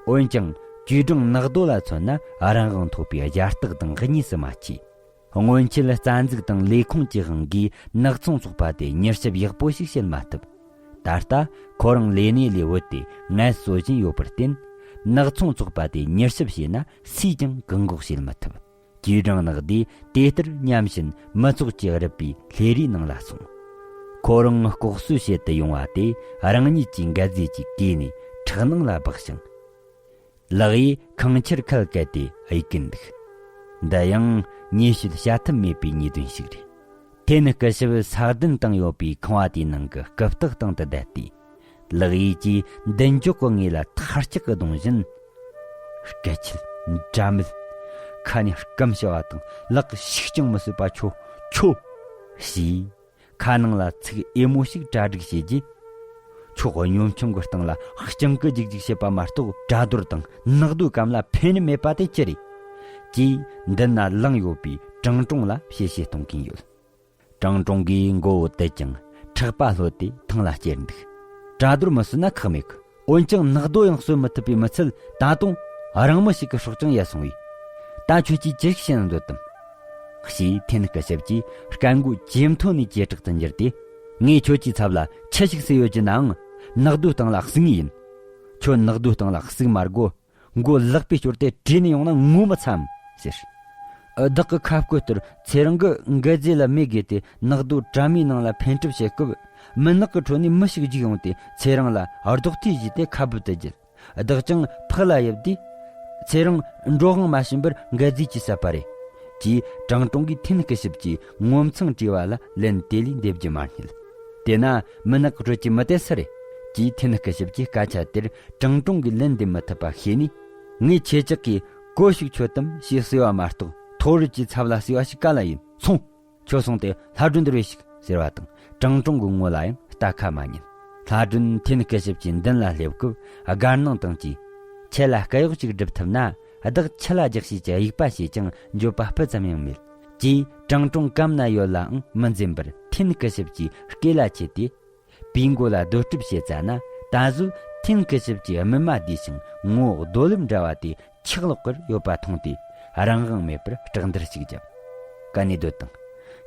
འོན་ཀྱང་། ཅུས་ཀྲང་ནག་རྡོ་ལ་མཚོན་ན། རང་དབང་ཐོབ་པའི་རྒྱལ་རྟགས་དང་གཉིས་སུ་མ་མཆིས། སྔོན་ཆད་རྩ་འཛུགས་དང་ལས་ཁུངས་ཀྱི་དབང་གིས་ནག་ཚོང་ཚོགས་པ་དེ་མྱུལ་ཞིབ་ཡག་པོ་ཞིག་བྱེད་མ་ཐུབ། ད་ལྟ་ཁོ་རང་ལས་གནས་ལས་བུད་དེ་ངལ་གསོ་བཞིན་ཡོད་པར་བརྟེན། ནག་ཚོང་ཚོགས་པ་དེ་མྱུལ་ཞིབ་བྱས་ན་སུས་ཀྱང་བཀག་འགོག་བྱེད་མི་ཐུབ། ཅུས་ཀྲང་ནག་དེ་དེ་ལྟར་ཉམས་བཞིན་མི་ཚོགས་ཀྱིས་རུབ་པའི་ལྷས་རའི་ནང་ལ་སོང་། ཁོ་རང་ལྐོག་གསོད་བྱེད་དུ་ཡོང་བ་དེ་རང་ཉིད་ཀྱི་འགན་རྫས་ཀྱི་གུས་ནས་ཁྲག་ནང་ལ་སྦགས་ཤིང་། ལག་ཡིས་ཁང་ཆུར་ཁལ་བཀལ་ཏེ་གཡུག་གིན་འདུག། འདི་ཡང་ཉེས་ཤོད་བྱ་ཐབས་མེད་པའི་ཉེས་དོན་ཞིག་རེད། ཐེན་སྐུ་ཞབས་ས་གདན་བཏིང་ཡོད་པའི་ཁང་བ་དེའི་ནང་གི་རྐུབ་སྟེགས་སྟེང་དུ་བསྡད་དེ། ལག་ཡིས་ཀྱིས་མདུན་ཅོག་གི་ངོས་ལ་ཐལ་ལྕག་གིས་རྡུང་བཞིན། སྐད་ཆད། འདྲ་མིན། ཁ་ནས་སྐམ་ཞུ་བ་དང་ལག་ཞིག་ཀྱང་མི་བཟོད་པ། ཁྱོད། ཁྱོད། ཞེས། ཁ་ནང་ལ་ཚིག་ཨེ་མོ་ཞིག་གྲ་སྒྲིག་བྱས་རྗེས། ཁྱོད་གཉོམ་ཆུང་གི་སྟེང་ལ་སྤྱང་ཀི་རྒྱུག་རྒྱུག་བྱེད་པ་མ་གཏོགས། དགྲ་རྡོར་དང་ནག་རྡོའི་གམ་ལ་ཕན་ནུས་མེད་པ་དེ་ཅི་རེད། ཅེས་མདུན་ན་ལངས་ཡོད་པའི་ཀྲང་ཀྲུང་ལ་ཞལ་བཞེས་གཏོང་གིན་ཡོད། ཀྲང་ཀྲུང་གིས་མགོ་བོ་དུད་ཅིང་ཕྲག་པ་ལྷོད་དེ་ཐང་ལ་བསྐྱལ་འདུག། དགྲ་རྡོར་མི་གསོད་ན་ཁག་མེད་གི། འོན་ཀྱང་ནག་རྡོ་ཡང་གསོད་མི་ཐུབ་པའི་མི་ཚད། ད་དུང་རང་མི་ཞིག་གི་སྲོག་ཀྱང་ཡལ་སོང་བས། ད་ཁྱོད་ཀྱིས་ཅི་ཞིག་བྱེད་ན་འདོད་དམ། ཞེས་ཐེན་སྐུ་ཞབས་ཀྱིས་སྐད་མགོ་ཇེ་མཐོ་ནས་ཇེ་དྲག་ཏུ་འགྱུར་ཏེ། ངས་ཁྱོད་ཀྱི་ཚབ་ལ་ཁྱི་ཞིག་བསད་ཡོད་ཀྱི་ནའང་། ནག་རྡོའི་སྟེང་ལ་བརྩིགས་ངེས་ཡིན། ཁྱོད་ནག་རྡོའི་སྟེང་ལ་བརྩིགས་མ་དགོས། མགོ་ལག་པས་བསྐྱོར་ཏེ་བྲོས་ནས་ཡོང་ན་ངོ་མི་ཚ་འམ་ཟེར། བདག་གི་ཁ་བསྐོལ་ལྟར་ཚེ་རིང་གི་འགད་རྫས་ལ་མེ་བགོས་ཏེ་ནག་རྡོ་དྲ་མའི་ནང་ལ་འཕེན་གྲབས་བྱེད་སྐབས། མུན་ནག་གི་ཁྲོད་ནས་མི་ཞིག་རྒྱུག་ཡོང་སྟེ་ཚེ་རིང་ལ་རྡོག་ཐེ་བྱས་ཏེ་ཁ་སྦུབ་ཏུ་བརྒྱུད། བདག་ཀྱང་ཕག་ལ་ཡིབ་དུས། ཚེ་རིང་འགྲོ་དབང་མ་ཕྱིན་པར་འགད་རྫས་ཀྱིས་བསད་པ་རེད། ཅེས་ཀྲང་ཀྲུང་གིས་ཐེན་སྐུ་ཞབས་ཀྱི་ངོ་མཚང་བྲིས་པ་ལ་ལན་དེ་ལས་འདེབས་རྒྱུ་མ་རྙེད། དེས་ན་མུན་ནག་གི་ཁྲོད་ཀྱི་མི་དེ་སུ་རེད། ཅེས་ཐེན་སྐུ་ཞབས་ཀྱི་སྐད་ཆ་དེར་ཀྲང་ཀྲུང་གིས་ལན་འདེབས་མི་ཐུབ་པ་ཤེས་ནས། ངས་ཁྱེད་ཅག་གིས་གོ་ཞིག་ཆོད་དམ་ཞེས་གསོལ་བ་མ་གཏོགས། མཐོ་རིས་ཀྱི་ཚབ་ལ་གསོལ་བ་ཞིག་ག་ལ་ཡིན། སོང་། ཁྱོད་སོང་སྟེ་ལྷ་སྒྲོན་འདིར་བོས་ཤིག་ཟེར་བ་དང་། ཀྲང་ཀྲུང་གི་ངོ་ལ་ཡང་ལྟ་ཁ་མ་ཉན། ལྷ་སྒྲོན་ཐེན་སྐུ་ཞབས་ཀྱི་མདུན་ལ་སླེབས་སྐབས། དགའ་སྣང་དང་བཅས། ཁྱེད་ལ་སྐུ་གཡོག་ཅིག་སྒྲུབ་ཐུབ་ན། བདག་ཁྱེད་ལ་རྒྱག་བྱེད་ཀྱི་དབྱུག་པ་བྱས་ཀྱང་འགྱོད་པ་སྤུ་ཙམ་ཡང་མེད། ཅེས་ཀྲང་ཀྲུང་གམ་ན་ཡོད་ལའང་མི་འཛེམ་པར་ཐེན་སྐུ་ཞབས་ཀྱི་སྐེ་ལ་ཆས་ཏེ། བུའི་མགོ་ལ་རྡོལ་གྲབས་བྱེད་ཙ་ན། ད་གཟོད་ཐེན་སྐུ་ཞབས་ཀྱི་སྨིན་མ་བསྡུས་ཤིང་ངོ་བོ་རྡོ་ལེབ་འདྲ་བ་དེ་ཆག་ལོག་གིར་ཡོད་པ་མཐོང་སྟེ། རང་དབང་མེད་པར་སྐྲག་འདར་ཞིག་བརྒྱབ། ག་ནས་སྡོད་དང་།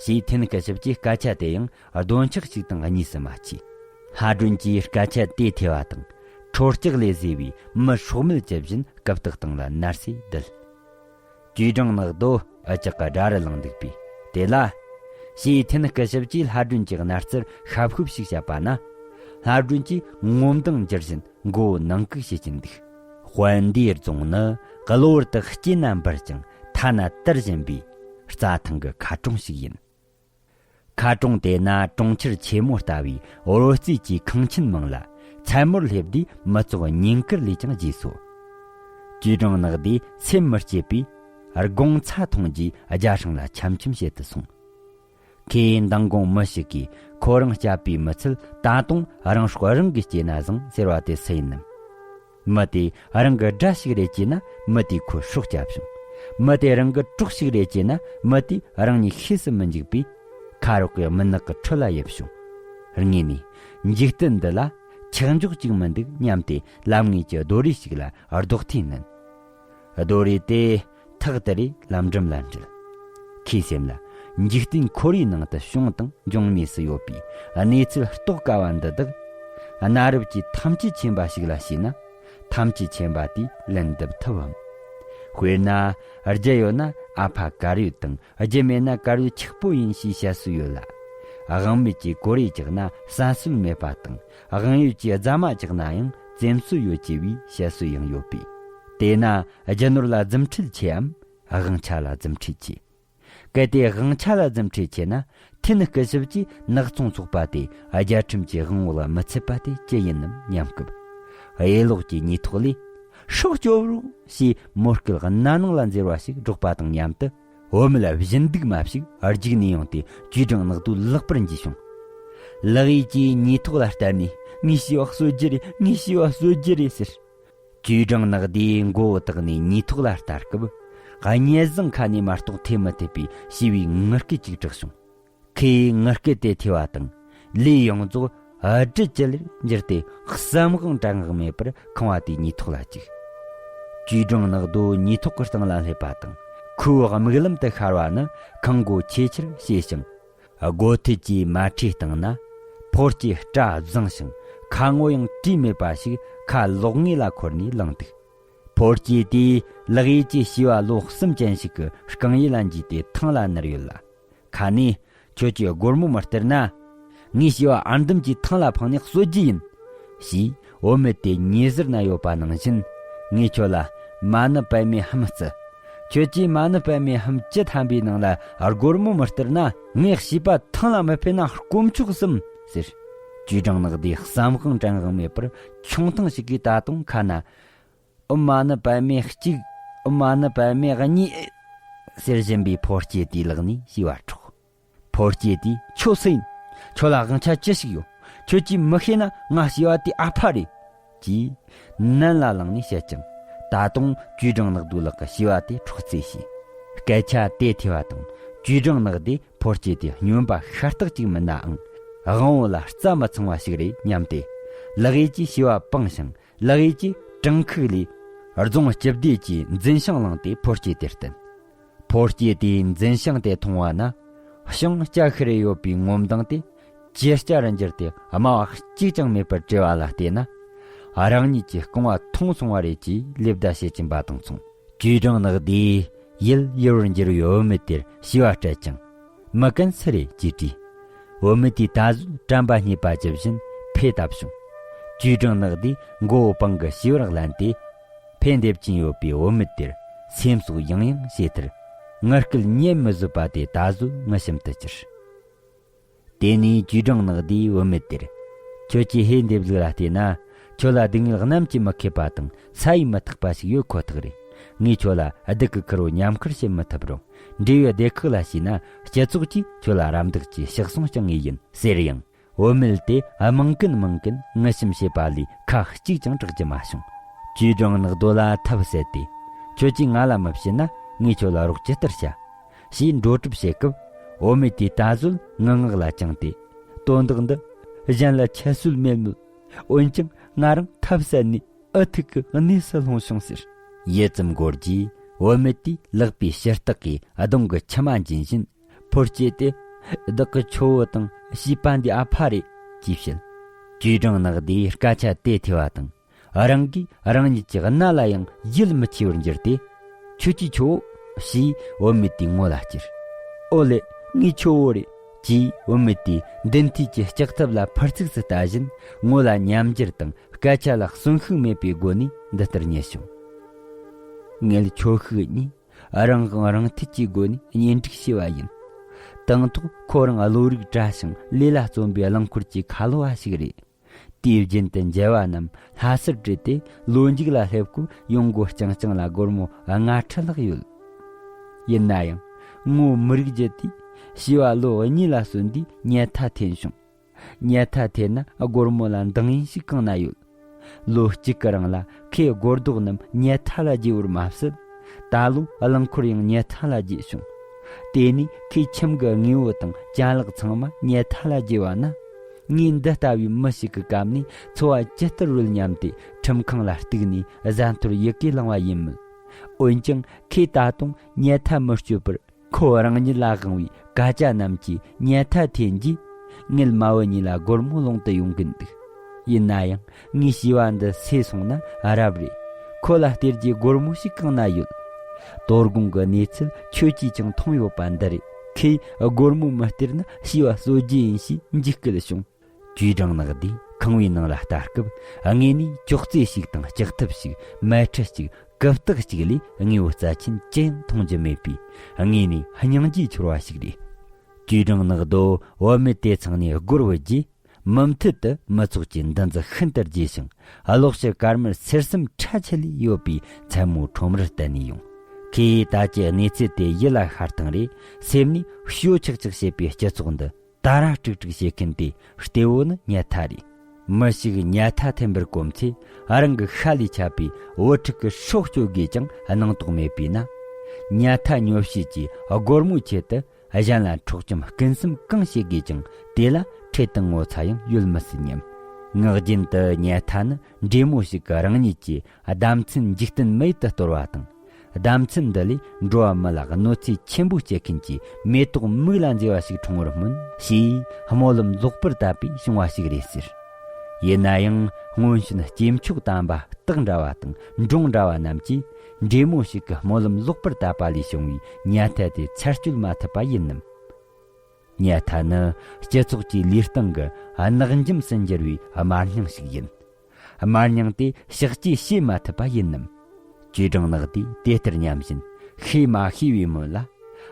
ཞེས་ཐེན་སྐུ་ཞབས་ཀྱིས་སྐད་ཆ་དེ་ཡང་རྡོ་འཆག་ཅིག་དང་གཉིས་སུ་མ་མཆིས། ལྷ་སྒྲོན་གྱིས་སྐད་ཆ་དེ་ཐོས་པ་དང་། ཁྲོ་ལྕགས་ལས་བཟོས་པའི་མི་སྲོག་མེད་ཇི་བཞིན་རྐུབ་སྟེགས་སྟེང་ལ་མནར་སེ་བསྡད། ཅུས་ཀྲང་ནག་རྡོ་འུ་ཅག་གི་དགྲ་རུ་ལངས་འདུག་པས་དེ་ལ། ཞེས་ཐེན་སྐུ་ཞབས་ཀྱིས་ལྷ་སྒྲོན་གྱི་མནར་གཅོད་ཤབ་ཤུབ་ཞིག་བྱས་པ་ན། ལྷ་སྒྲོན་གྱིས་ངོ་མདངས་འགྱུར་བཞིན་མགོ་བོ་ནང་བཀུག་བྱེད་ཀྱིན་འདུག། དཔལ་ལྡན་རྫོང་ནི་གློ་བུར་དུ་སྐྱེས་ན་འབར་ཅིང་ཐ་ན་དར་བཞིན་པའི་རྩྭ་ཐང་གི་མཁར་གྲོང་ཞིག་ཡིན། མཁར་གྲོང་དེ་ན་གྲོང་ཁྱེར་ཆེན་མོ་ལྟ་བུའི་རོལ་རྩེད་ཀྱི་ཁང་ཆེན་མང་ལ། མཚན་མོར་སླེབས་དུས་མི་ཚོགས་ཉིན་དཀར་ལས་ཀྱང་རྒྱས་སོ། ཅུས་ཀྲང་ནག་དེ་སེམས་མི་སྐྱིད་པས། དགོང་ཚ་འཐུང་རྗེས་རྒྱ་སྲང་ལ་འཆམ་འཆམ་བྱེད་དུ་སོང་། ཁོས་མདང་དགོང་མི་ཞིག་གིས་ཁོ་རང་བསྐྱབས་པའི་མི་ཚད་ད་དུང་རང་སྲོག་རང་གིས་སྐྱེལ་ན་བཟང་ཟེར་བ་དེ་སུ་ཡིན་ནམ། མི་དེ་རང་གི་དགྲ་ཞིག་རེད་ཅེ་ན། མི་དེས་ཁོའི་སྲོག་བསྐྱབས་བྱུང་། མི་དེ་རང་གི་གྲོགས་ཤིག་རེད་ཅེ་ན། མི་དེས་རང་ཉིད་ཤེས་སུ་མི་འཇུག་པས། ཁ་རོག་གི་མུན་ནག་གི་ཁྲོད་ལ་ཡིབ་བྱུང་། དངོས་ནས་འཇིག་རྟེན་འདི་ལ་ཆགས་འཇོག་ཅིག་མི་འདུག་སྙམ་སྟེ། ལམ་ངོས་ཀྱི་རྡོ་རིལ་ཞིག་ལ་རྡོག་ཐེ་བསྣུན། རྡོ་རིལ་དེ་ཐག་དེ་རེ་ལམ་འགྲམ་ལ་འགྲིལ། ཁོའི་སེམས་ལ། འཇིག་རྟེན་ཁོར་ཡུག་ནང་དུ་བྱུང་དང་འབྱུང་མུས་སུ་ཡོད་པའི་གནས་ཚུལ་རྟོགས་དཀའ་བ་འདི་དག། གནའ་རབས་ཀྱི་ཐམས་ཅད་མཁྱེན་པ་ཞིག་ལ་བྱས་ན། ཐམས་ཅད་མཁྱེན་པ་དེས་ལན་འདེབས་ཐུབ་བམ། དཔེར་ན། རྒྱུ་ཡོད་ན་ཨ་ཕ་དཀར་ཡོལ་དང་། རྒྱུ་མེད་ན་དཀར་ཡོལ་ཆག་པོ་ཡིན་ཞེས་བཤད་སྲོལ་ཡོད་ལ། དབང་མེད་ཀྱི་གོ་རེ་བཅག་ན་བསམ་སྲོལ་མེད་པ་དང་། དབང་ཡོད་ཀྱི་རྫ་མ་བཅག་ན་ཡང་བཙེམ་སྲོལ་ཡོད་ཅེས་པའི་བཤད་སྲོལ་ཡང་ཡོད་པས། དེས་ན་རྒྱུ་ནོར་ལ་རྫུ་འཕྲུལ་ཆེའམ། དབང་ཆ་ལ་རྫུ་འཕྲུལ་ཆེ། གལ་ཏེ་དབང་ཆ་ལ་རྫུ་འཕྲུལ་ཆེ་ན། ཐེན་སྐུ་ཞབས་ཀྱིས་ནག་ཚོང་ཚོགས་པ་དེ་རྒྱལ་ཁྲིམས་ཀྱི་དབང་འོག་ལ་མི་ཚུད་པ་དེ་ཅི་ཡིན་ནམ་སྙམ་སྐབས། གཡས་ལོགས་ཀྱི་ཉེ་ཐོག་ལས། སྲོག་སྐྱོབ་རོགས་ཞེས་མོས་གུས་གནམ་ནང་ལ་འཛེར་བ་ཞིག་སྒྲོག་པ་དང་མཉམ་དུ། བུད་མེད་བཞིན་སྡུག་མ་ཞིག་རྒྱུགས་ནས་ཡོང་སྟེ་ཅུས་ཀྲང་ནག་དུ་ལག་པར་འཇུས་བྱུང་། ལག་ཡིག་གིས་ཉེས་ཐོག་ལ་བསྟན་ནས། ངའི་བྱིས་པ་གསོད་རྒྱུ་རེད། ངའི་བྱིས་པ་གསོད་རྒྱུ་རེད་ཟེར། ཅུས་ཀྲང་ནག་དེའི་མགོ་བོ་བཏེགས་ནས་ཉེས་ཐོག་ལ་ལྟ་སྐབས། སྙེ་བཟང་ཁ་ནས་མ་གཏོགས་ཐེ་མི་ཐུབ་པའི་བྱིས་པའི་ངུ་སྐད་ཅིག་གྲགས་བྱུང་། ཁོས་ངུ་སྐད་དེ་ཐོས་པ་དང་། ལུས་ཡོངས་རྫོགས་སྦྲུལ་གྱི་ལུས་འགྱུར་ཏེ་བསམ་དབང་དྲན་དབང་མེད་པར་ཁང་བ་དེའི་ཉེས་ཐོག་ལ་བཅུག། ཅུས་ཀྲང་ནག་དོ་ཉེས་ཐོག་གི་སྟེང་ལ་སླེབས་པ་དང་། ཁོའི་དམིགས་ལམ་དུ་ཤར་བ་ནི་ཁང་སྒོ་ཆེས་ཆེར་ཕྱེས་ཤིང་། སྒོ་ཐེལ་གྱིས་མ་ཁྲིའི་སྟེང་ན་ཕོ་སྐྱེས་སྐྲ་བཟང་ཞིང་ཁ་ངོ་ཡང་དྲི་མེད་པ་ཞིག་ཁ་ལོག་ངོས་ལ་འཁོར་ནས་ལངས་འདུག། ཕོ་སྐྱེས་དེས་ལག་ཡིག་གི་བྱིས་པ་ལོ་གསུམ་ཅན་ཞིག་གི་རྐང་ཡལ་ལ་འཇུས་ཏེ་ཐང་ལ་ནུར་ཡོད་ལ། ཁ་ནས། ཁྱོད་ཀྱིས་སྒོར་མོ་མི་སྟེར་ན། ངའི་བྱིས་པ་ཨར་འདམ་གྱི་ཐང་ལ་འཕངས་ནས་གསོད་རྒྱུ་ཡིན། ཞེས་བུད་མེད་དེ་ཉེ་ཟུར་ན་ཡོད་པ་ནང་བཞིན། ངས་ཁྱོད་ལ་མ་ཎི་པདྨའི་ལྷ་མོ་བརྩི། ཁྱོད་ཀྱིས་མ་ཎི་པདྨའི་ལྷམ་བཅུ་ཐམ་པའི་ནང་ལ་སྒོར་མོ་མི་སྟེར་ན། ངའི་བྱིས་པ་ཐང་ལ་མི་འཕེན་ན་དཀོན་མཆོག་གསུམ་ཟེར། ཅུས་ཀྲང་ནག་དེས་བསམ་དབང་དྲན་དབང་མེད་པར་ཆུང་ཐང་ཞིག་གིས་ད་དུང་ཁ་ན། ཨོཾ་མ་ཎི་པདྨེ་གཅིག། ཨོཾ་མ་ཎི་པདྨེ་གཉིས། ཟེར་བཞིན་པའི་ཕོ་སྐྱེས་དེའི་ལག་ནས་བྱིས་པ་འཕྲོག། ཕོ་སྐྱེས་དེས་ཁྱོད་སུ་ཡིན། ཁྱོད་ལ་དབང་ཆ་ཅི་ཞིག་ཡོད། ཁྱོད་ཀྱིས་མི་ཤེས་ན་ང་བྱིས་པ་དེའི་ཨ་ཕ་རེད། ཅེས་ནན་ལ་ལངས་ནས་བཤད་ཅིང་། ད་དུང་ཅུས་ཀྲང་ནག་དོ་ལག་གི་བྱིས་པ་དེ་འཕྲོག་རྩིས་བྱས། སྐད་ཆ་དེ་ཐོས་པ་དང་ཅུས་ཀྲང་ནག་དེ་ཕོ་སྐྱེས་དེ་སྨྱོན་པ་ཤ་སྟག་ཅིག་མིན་ནའང་། དབང་བོ་ལ་རྩ་མི་ཚང་བ་ཞིག་རེད་སྙམ་སྟེ། ལག་ཡིག་གིས་བྱིས་པ་བང་ཞིང་། ལག་ཡིག་གིས་བྲང་ཁུག་ལས་རྫོང་སྤྱི་བདེ་གྱི་འཛིན་བྱང་བླངས་ཏེ་ཕོ་སྐྱེས་དེར་བསྟན། ཕོ་སྐྱེས་དེས་འཛིན་བྱང་དེ་མཐོང་བ་ན། ཞིང་སྐྱ་ཤི་རེ་ཡོད་པའི་ངོ་མདངས་དེ་ཇེ་སྐྱ་རུ་འགྱུར་ཏེ་སྨྲ་བ་གཅིག་ཀྱང་མེད་པར་བྲེལ་བ་ལ་བལྟས་ན། རང་ཉིད་ཀྱི་རྐང་བ་ཐོང་སོང་བ་རེད་ཅེས་ལེ་བདའ་བྱེད་ཀྱིན་པ་དང་མཚུངས། ཅུས་ཀྲང་ནག་དེས་ཡུལ་ཡུལ་བར་འགྱུར་བའི་བུད་མེད་དེར་བྱིས་པ་སྤྲད་ཅིང་། མི་རྒན་སུ་རེད་ཅེས་དྲིས། བུད་མེད་དེས་ད་གཟོད་དྲན་པ་རྙེད་པ་ཇི་བཞིན་འཕེལ་བཏབ་བྱུང་། ཅུས་ཀྲང་ནག་དེས་མགོ་བོ་པང་གི་བྱིས་པར་བརླན་ཏེ། འཕེལ་འདེབས་ཀྱིན་ཡོད་པའི་བུད་མེད་དེར་སེམས་སུ་ཡང་ཡང་བྱས་མཐར། ངུ་སྐད་སྙན་མི་བཟོད་པ་དེ་ད་གཟོད་ངུ་ཞིམ་དུ་གྱུར། དེ་ནས་ཅུས་ཀྲང་ནག་དེས་བུད་མེད་དེར། ཁྱོད་ཀྱི་ཧེ་འདེབས་ལུགས་ལ་བལྟས་ན། ཁྱོད་ལ་སྡུག་བསྔལ་རྣམས་ཀྱིས་མི་ཁེབས་པ་དང་ས་ཡིས་མི་ཐག་པ་ཞིག་ཡོད་ཁོ་ཐག་རེད། ངས་ཁྱོད་ལ་སྡུག་གི་ཁུར་བོ་མཉམ་ཁུར་བྱེད་མི་ཐུབ་རུང་། འབྲེལ་ཡོད་སྡེ་ཁག་ལ་ཞུས་ན་སྤྱི་ཚོགས་ཀྱིས་ཁྱོད་ལ་རམ་འདེགས་ཀྱི་ཕྱག་ཟུང་བརྐྱང་ངེས་ཡིན་ཟེར་ཡང་། བུད་མེད་དེ་རྨང་ཀུན་རྨང་ཀུན་ངུ་ཞིམ་བྱེད་པ་ལས་ཁ་གཅིག་ཀྱང་གྲག་རྒྱུ་མ་བྱུང་། ཅུས་ཀྲང་ནག་རྡོ་ལ་ཐབས་ཟད་དེ། ཁྱོད་ཀྱིས་ང་ལ་མི་བྱིན་ན་ངས་ཁྱོད་ལ་རོགས་ཇི་ལྟར་བྱ། ཞེས་འགྲོ་གྲབས་བྱེད་སྐབས། བུད་མེད་དེས་ད་གཟོད་ངུ་ངག་ལ་བཅངས་ཏེ། དོན་དག་འདི་གཞན་ལ་ཁྱད་གསོད་མེད་མོད། འོན་ཀྱང་ང་རང་ཐབས་ཟད་ནས་འུ་ཐུག་གི་གནས་སུ་ལྷུང་བྱུང་ཟེར། ཡུད་ཙམ་འགོར་རྗེས་བུད་མེད་དེས་ལག་པའི་ཕྱི་ལྟག་གིས་གདོང་གི་མཆི་མ་འབྱིན་བཞིན། ཕོ་སྐྱེས་དེ། བདག་གི་ཁྱོ་བོ་དང་བྱིས་པ་འདི་ཨ་ཕ་རེད། ཅེས་བཤད། ཅུས་ཀྲང་ནག་དེས་སྐད་ཆ་དེ་ཐོས་པ་དང་། རང་གིས་རང་ཉིད་ཀྱི་མནའ་ལ་ཡང་ཡིད་མི་ཆེས་པར་འགྱུར་ཏེ། ཁྱོད་ཀྱི་ཁྱོ་བོ། ཞེས་བུད་མེད་དེའི་ངོ་ལ་ཅེར། ཨོ་ལེ། ངའི་ཁྱོ་བོ་རེད། ཅེས་བུད་མེད་དེས་མདུན་ཐུག་གི་ལྕགས་ཐབ་ལ་ཕར་ཚུགས་སུ་ལྟ་བཞིན་ངོ་ལ་ཉམས་འགྱུར་དང་སྐད་ཆ་ལ་གསོན་ཤུགས་མེད་པའི་སྒོ་ནས་འདི་ལྟར་ཉན་བྱུང་། ངེད་ཁྱོ་ཤུག་གཉིས་རང་དབང་རང་ཐུགས་ཀྱི་སྒོ་ནས་གཉེན་སྒྲིག་བྱས་པ་ཡིན། དང་ཐོག་ཁོ་རང་བློ་རིག་བཀྲ་ཞིང་ལས་ལ་བརྩོན་པའི་རླངས་འཁོར་གྱི་ཁ་ལོ་བ་ཞིག་རེད། དུས་རྒྱུན་དུ་མཇལ་བ་རྣམས་ལྷ་སར་བྲེལ་ཏེ་ལོ་མཇུག་ལ་སླེབས་སྐབས་ཡོང་སྒོ་རྐྱང་རྐྱང་ལ་སྒོར་མོ་ལྔ་ཁྲི་ལྷག་ཡོད། ཡིན་ན་ཡང་ངོ་མི་རིག་རྒྱུ་དེས་བྱིས་པ་ལོ་གཉིས་ལ་སོན་དུས་ཉལ་ཐ་འཐེན་བྱུང་། ཉལ་ཐ་འཐེན་ན་སྒོར་མོ་ལ་འདང་ཡིན་ཞིག་གང་ན་ཡོད། ལོ་གཅིག་གི་རིང་ལ་ཁོས་སྒོར་རྡོག་རྣམས་ཉལ་ཐ་ལ་རྒྱས་པར་མ་ཟད། ད་ལོ་རླངས་འཁོར་ཡང་ཉལ་ཐ་ལ་རྒྱས་བྱུང་། དེ་ནས་ཁོས་ཁྱིམ་གྱི་དངོས་པོ་དང་ཅ་ལག་ཚང་མ་ཉལ་ཐ་ལ་རྒྱས་པ་ན། ངས་འདི་ལྟ་བུའི་མི་ཞིག་གི་སྐབས་ནས་འཚོ་བ་ཇི་ལྟར་རོལ་སྙམ་སྟེ་ཁྲིམས་ཁང་ལ་གཏུགས་ནས་བཟའ་འཐོར་ཡི་གེ་བླངས་པ་ཡིན་མོད། འོན་ཀྱང་ཁོས་ད་དུང་ཉལ་ཐ་མི་སྤྱོད་པར། ཁོ་རང་ཉིད་ལ་དབང་བའི་སྐད་ཆ་རྣམས་ཀྱིས་ཉལ་ཐ་འཐེན་རྗེས། ངེད་མ་བུ་གཉིས་ལ་སྒོར་མོ་སློང་དུ་ཡོང་གིན་འདུག། ཡིན་ན་ཡང་ངའི་བྱིས་པ་འདི་སོས་སོང་ན་རབ་རེད། ཁོ་ལ་སྟེར་རྒྱུའི་སྒོར་མོ་ཞིག་གང་ན་ཡོད། དོ་དགོང་གི་གནས་ཚུལ་ཁྱོད་ཀྱིས་ཀྱང་མཐོང་ཡོད་པ་འདི་རེད། ཁོས་སྒོར་མོ་མི་སྟེར་ན་བྱིས་པ་གསོད་རྒྱུ་ཡིན་ཞེས་འཇིགས་སྐུལ་བྱུང་། ཅུས་ཀྲང་ནག་དེས་ཁང་བའི་ནང་ལ་ལྟ་སྐབས། དངོས་ནས་ཅོག་ཙེ་ཞིག་དང་ལྕགས་ཐབ་ཞིག་མལ་ཁྲི་གཅིག་གུ་སྟེགས་གཅིག་ལས་དངོས་པོ་རྩ་ཆེན་ཅི་ཡང་མཐོང་རྒྱུ་མེད་པས། དངོས་ནས་སྙིང་རྗེ་འཆོར་བ་ཞིག་རེད། ཅུས་ཀྲང་ནག་དོ་བུད་མེད་དེ་ཚང་ནས་སྒོར་བུད་རྗེས། མུ་མཐུད་དུ་མི་ཚོགས་ཀྱི་འདུ་འཛི་ཤིན་ཏུ་རྒྱས་ཤིང་། གློག་ཞུ་དཀར་དམར་སེར་གསུམ་ཁྲ་ཆིལ་ལས་ཡོད་པའི་མཚན་མོའི་ཁྲོམ་རར་བསྟན་ནས་ཡོང་། ཁོས་ད་ཀྱི་གནས་ཚུལ་དེ་ཡིད་ལ་ཤར་ཐེངས་རེ། སེམས་ནས་ཤོ་ཆག་ཆག་བྱེད་པའི་སྤྱི་ཚོགས་འདི་ད་ར་དཀྲུག་དཀྲུག་བྱེད་མཁན་དེ་གཏེ་བོ་ནི་ཉལ་ཐ་རེད། མི་ཞིག་ཉལ་ཐ་འཐེན་པར་གོམས་ཚེ། རང་གི་ཤ་ལས་ཆད་པའི་བུ་ཕྲུག་གི་སྲོག་གཅོད་དགོས་ཀྱང་སྣང་དོགས་མེད་པས་ན། ཉལ་ཐ་ཉོ་བྱེད་ཀྱི་སྒོར་མོའི་ཆེད་དུ་གཞན་ལ་འཕྲོག་བཅོམ་སྐུན་སེམས་གང་བྱེད་དགོས་ཀྱང་དེ་ལ་འཕྲལ་དུ་ངོ་ཚ་ཡང་ཡོད་མི་སྲིད་སྙམ། ངག་རྒྱུན་དུ་ཉལ་ཐ་ནི་འདྲེ་མོ་ཞིག་གི་རང་ཉིད་ཀྱི་ཟླ་མཚན་འཇིག་རྟེན་མི་ཡུལ་དུ་གཏོར་བ་དང་། ཟླ་མཚན་འདི་ལས་འགྲོ་བ་མི་ལ་གནོད་འཚེ་ཆེན་པོ་སྐྱེལ་མཁན་གྱི་མེ་ཏོག་མིག་ལ་མཛེས་པ་ཞིག་འཁྲུངས་པར་སྨོན་ཞེས་སྨོན་ལམ་ལོག་པར་བཏབ་པས་བྱུང་བ་ཞིག་རེད་ཟེར། ཡིན་ན་ཡང་སྔོན་བྱོན་སྐྱེས་མཆོག་དམ་པ་སྟག་འདྲ་བ་དང་འབྲོང་འདྲ་བ་རྣམས་ཀྱིས་འདྲེ་མོ་ཞིག་གི་སྨོན་ལམ་ལོག་པར་བཏབ་པ་ལས་བྱུང་བའི་ཉལ་ཐ་དེ་ཚར་གཅོད་མ་ཐུབ་པ་ཡིན་ནམ། ཉལ་ཐ་ནི་སྤྱི་ཚོགས་ཀྱི་ལུས་སྟེང་གི་ནག་འཇམ་སུ་འགྱུར་བའི་དམར་སྙིང་ཞིག་ཡིན། དམར་སྙིང་དེ་ཕྱག་བཅས་བྱེད་མ་ཐུབ་པ་ཡིན་ནམ། ཅུས་ཀྲང་ནག་དེས་དེ་ལྟར་སྙམ་བཞིན་ཤེས་མ་ཤེས་པའི་སྨོན་ལ།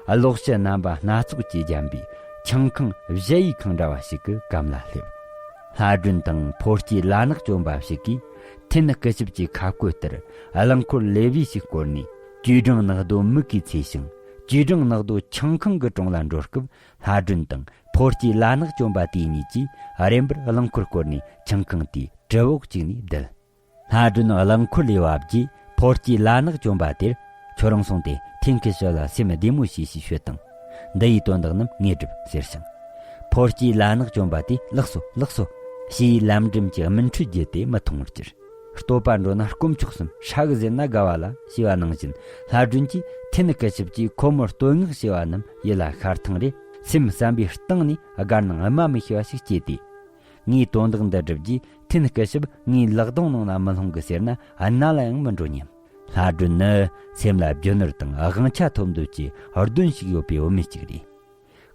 གློག་ཞུ་རྣམ་པ་སྣ་ཚོགས་ཀྱིས་བརྒྱན་པའི་ཆང་ཁང་གཞལ་ཡས་ཁང་འདྲ་བ་ཞིག་གི་གམ་ལ་སླེབས། ལྷ་སྒྲོན་དང་ཕོ་སྐྱེས་ལ་ནག་གྱོན་པ་ཞིག་གིས་འཐེན་སྐུ་ཞབས་ཀྱི་ཁ་བཀོད་ལྟར་རླངས་འཁོར་ལེབ་བྱེད་ཞིག་བསྐོར་ནས། ཅུས་ཀྲང་ནག་རྡོ་མིག་གིས་འཚོས་ཤིང་། ཅུས་ཀྲང་ནག་རྡོ་ཆང་ཁང་གི་གྲོང་ལ་འགྲོ་སྐབས། ལྷ་སྒྲོན་དང་ཕོ་སྐྱེས་ལ་ནག་གྱོན་པ་དེ་གཉིས་ཀྱིས་རེམ་པར་རླངས་འཁོར་བསྐོར་ནས་ཆང་ཁང་དེའི་གྲུ་འོག་ཅིག་ནས་བསྡད། ལྷ་སྒྲོན་རླངས་འཁོར་ལས་བབས་རྗེས་ཕོ་སྐྱེས་ལ་ནག་གྱོན་པ་དེར། ཁྱོད་རང་སོང་སྟེ་འཐེན་སྐུ་ཞབས་ལ་སེམས་བདེ་མོ་བྱོས་ཞེས་ཤོད་དང་། འདི་ཡི་དོན་དག་རྣམས་ངས་སྒྲུབ་ཟེར་ཞིང་། ཕོ་སྐྱེས་ལ་ནག་གྱོན་པ་དེས་ལགས་སོ་ལགས་སོ་ཞེས་ལམ་འགྲམ་གྱི་སྨིན་གྲོལ་བརྒྱུད་དེ་མི་མཐོང་བར་གྱུར། བསྟོད་པ་འགྲོ་ན་དཀོན་མཆོག་གསུམ། ཧྲ་གི་ཟེར་ན་དགའ་བ་ལ་ཞེས་པ་ནང་བཞིན། ལྷ་སྒྲོན་གྱིས་འཐེན་སྐུ་ཞབས་ཀྱིས་ཁོ་མོར་བསྟོད་བསྔགས་བྱས་པ་རྣམས་ཡིད་ལ་ཤར་ཐེངས་རེ། སེམས་བསམ་པའི་གཏིང་ནས་དགའ་སྣང་སྨྲ་མི་ཤེས་པ་ཞིག་སྐྱེས་ཏེ། ངའི་དོན་དག་འདི་བསྒྲུབས་རྗེས་འཐེན་སྐུ་ཞབས་ངའི་ལག་གདོང་ནང་ལ་མི་ལྷུང་གི་ཟེར་ན་རྣ་ལ་ཡང་མི་འགྲོ་སྙམ། ལྷ་སྒྲོན་ནི་སེམས་ལ་རྒྱུ་ནོར་དང་དབང་ཆ་ཐོབ་འདོད་ཀྱི་གདོན་ཞིག་ཡོད་པའི་བུད་མེད་ཅིག་རེད།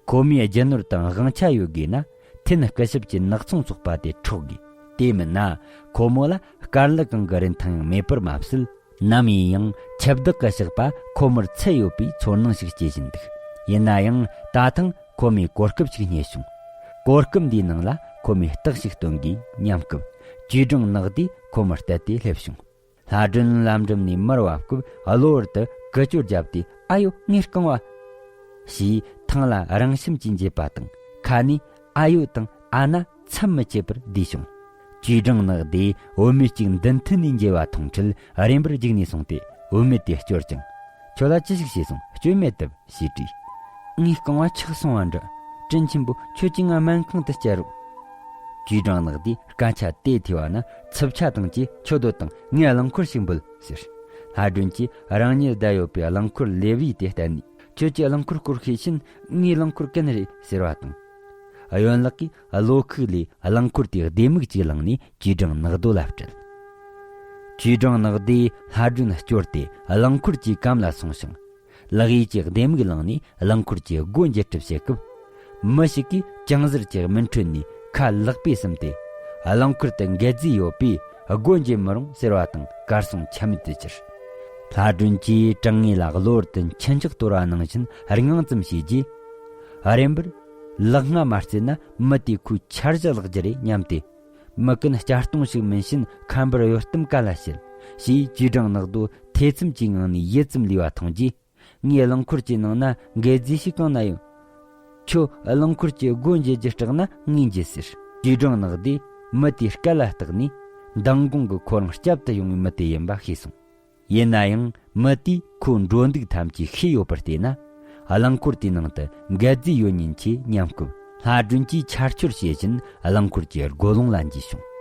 ཁོ་མོས་རྒྱུ་ནོར་དང་དབང་ཆ་ཡོད་དགོས་ན། འཐེན་སྐུ་ཞབས་ཀྱི་ནག་ཚོང་ཚོགས་པ་དེ་འཕྲོག་དགོས། དེ་མིན་ན། ཁོ་མོ་ལ་དཀར་ལི་གང་གི་རིན་ཐང་ཡང་མེད་པར་མ་ཟད། ནམ་ཡིན་ཡང་ཁྱབ་བདག་གི་ཞགས་པ་ཁོ་མོར་ཚད་ཡོད་པའི་ཚོར་སྣང་ཞིག་སྐྱེ་བཞིན་འདུག་ཡིན་ན་ཡང་ད་ཐེངས་ཁོ་མོས་གོ་སྐབས་ཤིག་རྙེད་བྱུང་། གོ་སྐབས་འདིའི་ནང་ལ་ཁོ་མོས་རྟགས་ཤིག་སྟོན་དགོས་སྙམ་སྐབས། ཅུས་ཀྲང་ནག་དེས་ཁོ་མོར་བལྟས་ཏེ་སླེབས་བྱུང་། ལྷ་སྒྲོན་ལམ་འགྲམ་ནས་མར་བབས་སྐབས་གློ་བུར་དུ་ཀུ་ཅོ་བརྒྱབ་སྟེ། ཨ་ཡོ་ངའི་རྐང་བ། ཞེས་ཐང་ལ་རང་ཤུམ་གྱིས་འགྱེད་པ་དང་ཁ་ནས་ཨ་ཡོ་དང་ཨ་ན་མཚམས་མི་ཆད་པར་བསྡུས་བྱུང་། ཅུས་ཀྲང་ནག་དེས་བུད་མེད་ཅིག་མདུན་མཐུད་ནས་འགྱེལ་བ་མཐོང་འཕྲལ་རེམ་པར་རྒྱུགས་ནས་སོང་སྟེ་བུད་མེད་དེ་སྐྱོར་ཅིང་། ཁྱོད་ལ་ཅི་ཞིག་བྱས་སོང་། སྐྱོན་མེད་དམ། ཞེས་དྲིས། ངའི་རྐང་བ་ཆག་སོང་བ་འདྲ། དྲིན་ཆེན་པོ། ཁྱོད་ཀྱིས་ང་སྨན་ཁང་དུ་བསྐྱལ་རོགས། ཅུས་ཀྲང་ནག་དེས་སྐད་ཆ་དེ་ཐོས་པ་ན་འཚུབ་ཆ་བཏང་རྗེས། ཁྱོད་སྡོད་དང་། ངས་རླངས་འཁོར་ཞིག་འབུད་ཟེར། ལྷ་སྒྲོན་གྱིས་རང་ཉིད་བསྡད་ཡོད་པའི་རླངས་འཁོར་ལེབ་བྱེད་དེ་བསྟན་ནས། ཁྱོད་ཀྱིས་རླངས་འཁོར་སྐོར་ཤེས་ཕྱིན། ངས་རླངས་འཁོར་ཀུན་རེད་ཟེར་བ་དང་། གཡོན་ལག་གིས་གློ་ཁུག་ལས་རླངས་འཁོར་དེའི་ལྡེ་མིག་ཅིག་བླངས་ནས་ཅུས་ཀྲང་ནག་རྡོ་ལ་སྤྲད། ཅུས་ཀྲང་ནག་དེས་ལྷ་སྒྲོན་སྐྱོར་ཏེ་རླངས་འཁོར་གྱི་གམ་ལ་སོང་ཞིང་། ལག་གཡས་ཀྱི་ལྡེ་མིག་བླངས་ནས་རླངས་འཁོར་གྱི་སྒོ་འབྱེད་གྲབས་བྱེད་སྐབས། མི་ཞིག་གིས་ཅང་ཟེར་གྱི་སྨིན་གྲོལ་ནས་ཁ་ལག་པས་བསྲུབས་ཏེ། རླངས་འཁོར་དུ་འགད་རྫས་ཡོད་པས་སྒོ་འབྱེད་མི་རུང་ཟེར་བ་དང་གར་སོང་ཆ་མེད་དུ་གྱུར། ལྷ་སྒྲོན་གྱིས་གྲང་ངར་ལ་གློ་བུར་དུ་མཆིན་ལྕགས་གཏོར་བ་ནང་བཞིན་རྔང་ཙམ་བྱས་རྗེས། རེམ་པར། ལག་སྔ་མ་བརྩིས་ན་མི་དེ་ཁོའི་འཆར་གཞི་ལག་རྒྱུ་རེད་སྙམ་སྟེ། མི་ཀུན་གཅར་རྡུང་ཞིག་མིན་ཕྱིན་ཁམ་པར་གཡོ་གཏམ་ག་ལ་བཤད། ཞེས་ཅུས་ཀྲང་ནག་རྡོ་ཐེ་ཚོམ་གྱི་ངང་ནས་ཡིད་ཙམ་ལུས་པ་མཐོང་རྗེས། ངའི་རླངས་འཁོར་གྱི་ནང་ན་འགད་རྫས་ཤིག་གང་ན་ཡོད། ཁྱོད་རླངས་འཁོར་གྱི་སྒོ་འབྱེད་རྒྱུ་སྐྲག་ན་ངས་འབྱེད་ཟེར། ཅུས་ཀྲང་ནག་དེས་མི་དེའི་སྐད་ལ་བརྟགས་ནས། མདང་དགོང་གི་ཁོ་རང་བསྐྱབ་ཏུ་ཡོང་བའི་མི་དེ་ཡིན་པ་ཤེས་སོང་། ཡིན་ན་ཡང་མི་དེས་ཁོའི་འགྲོ་འདུག་ཐམས་ཅད་ཤེས་ཡོད་པར་བལྟས་ན། རླངས་འཁོར་དེའི་ནང་དུ་འགད་རྫས་ཡོད་ཉེན་ཆེ་སྙམ་སྐབས། ལྷ་སྒྲོན་གྱིས་ཆར་ཆུར་བྱེད་བཞིན་རླངས་འཁོར་གྱི་སྒོ་ལོང་ལ་འཇུས་བྱུང་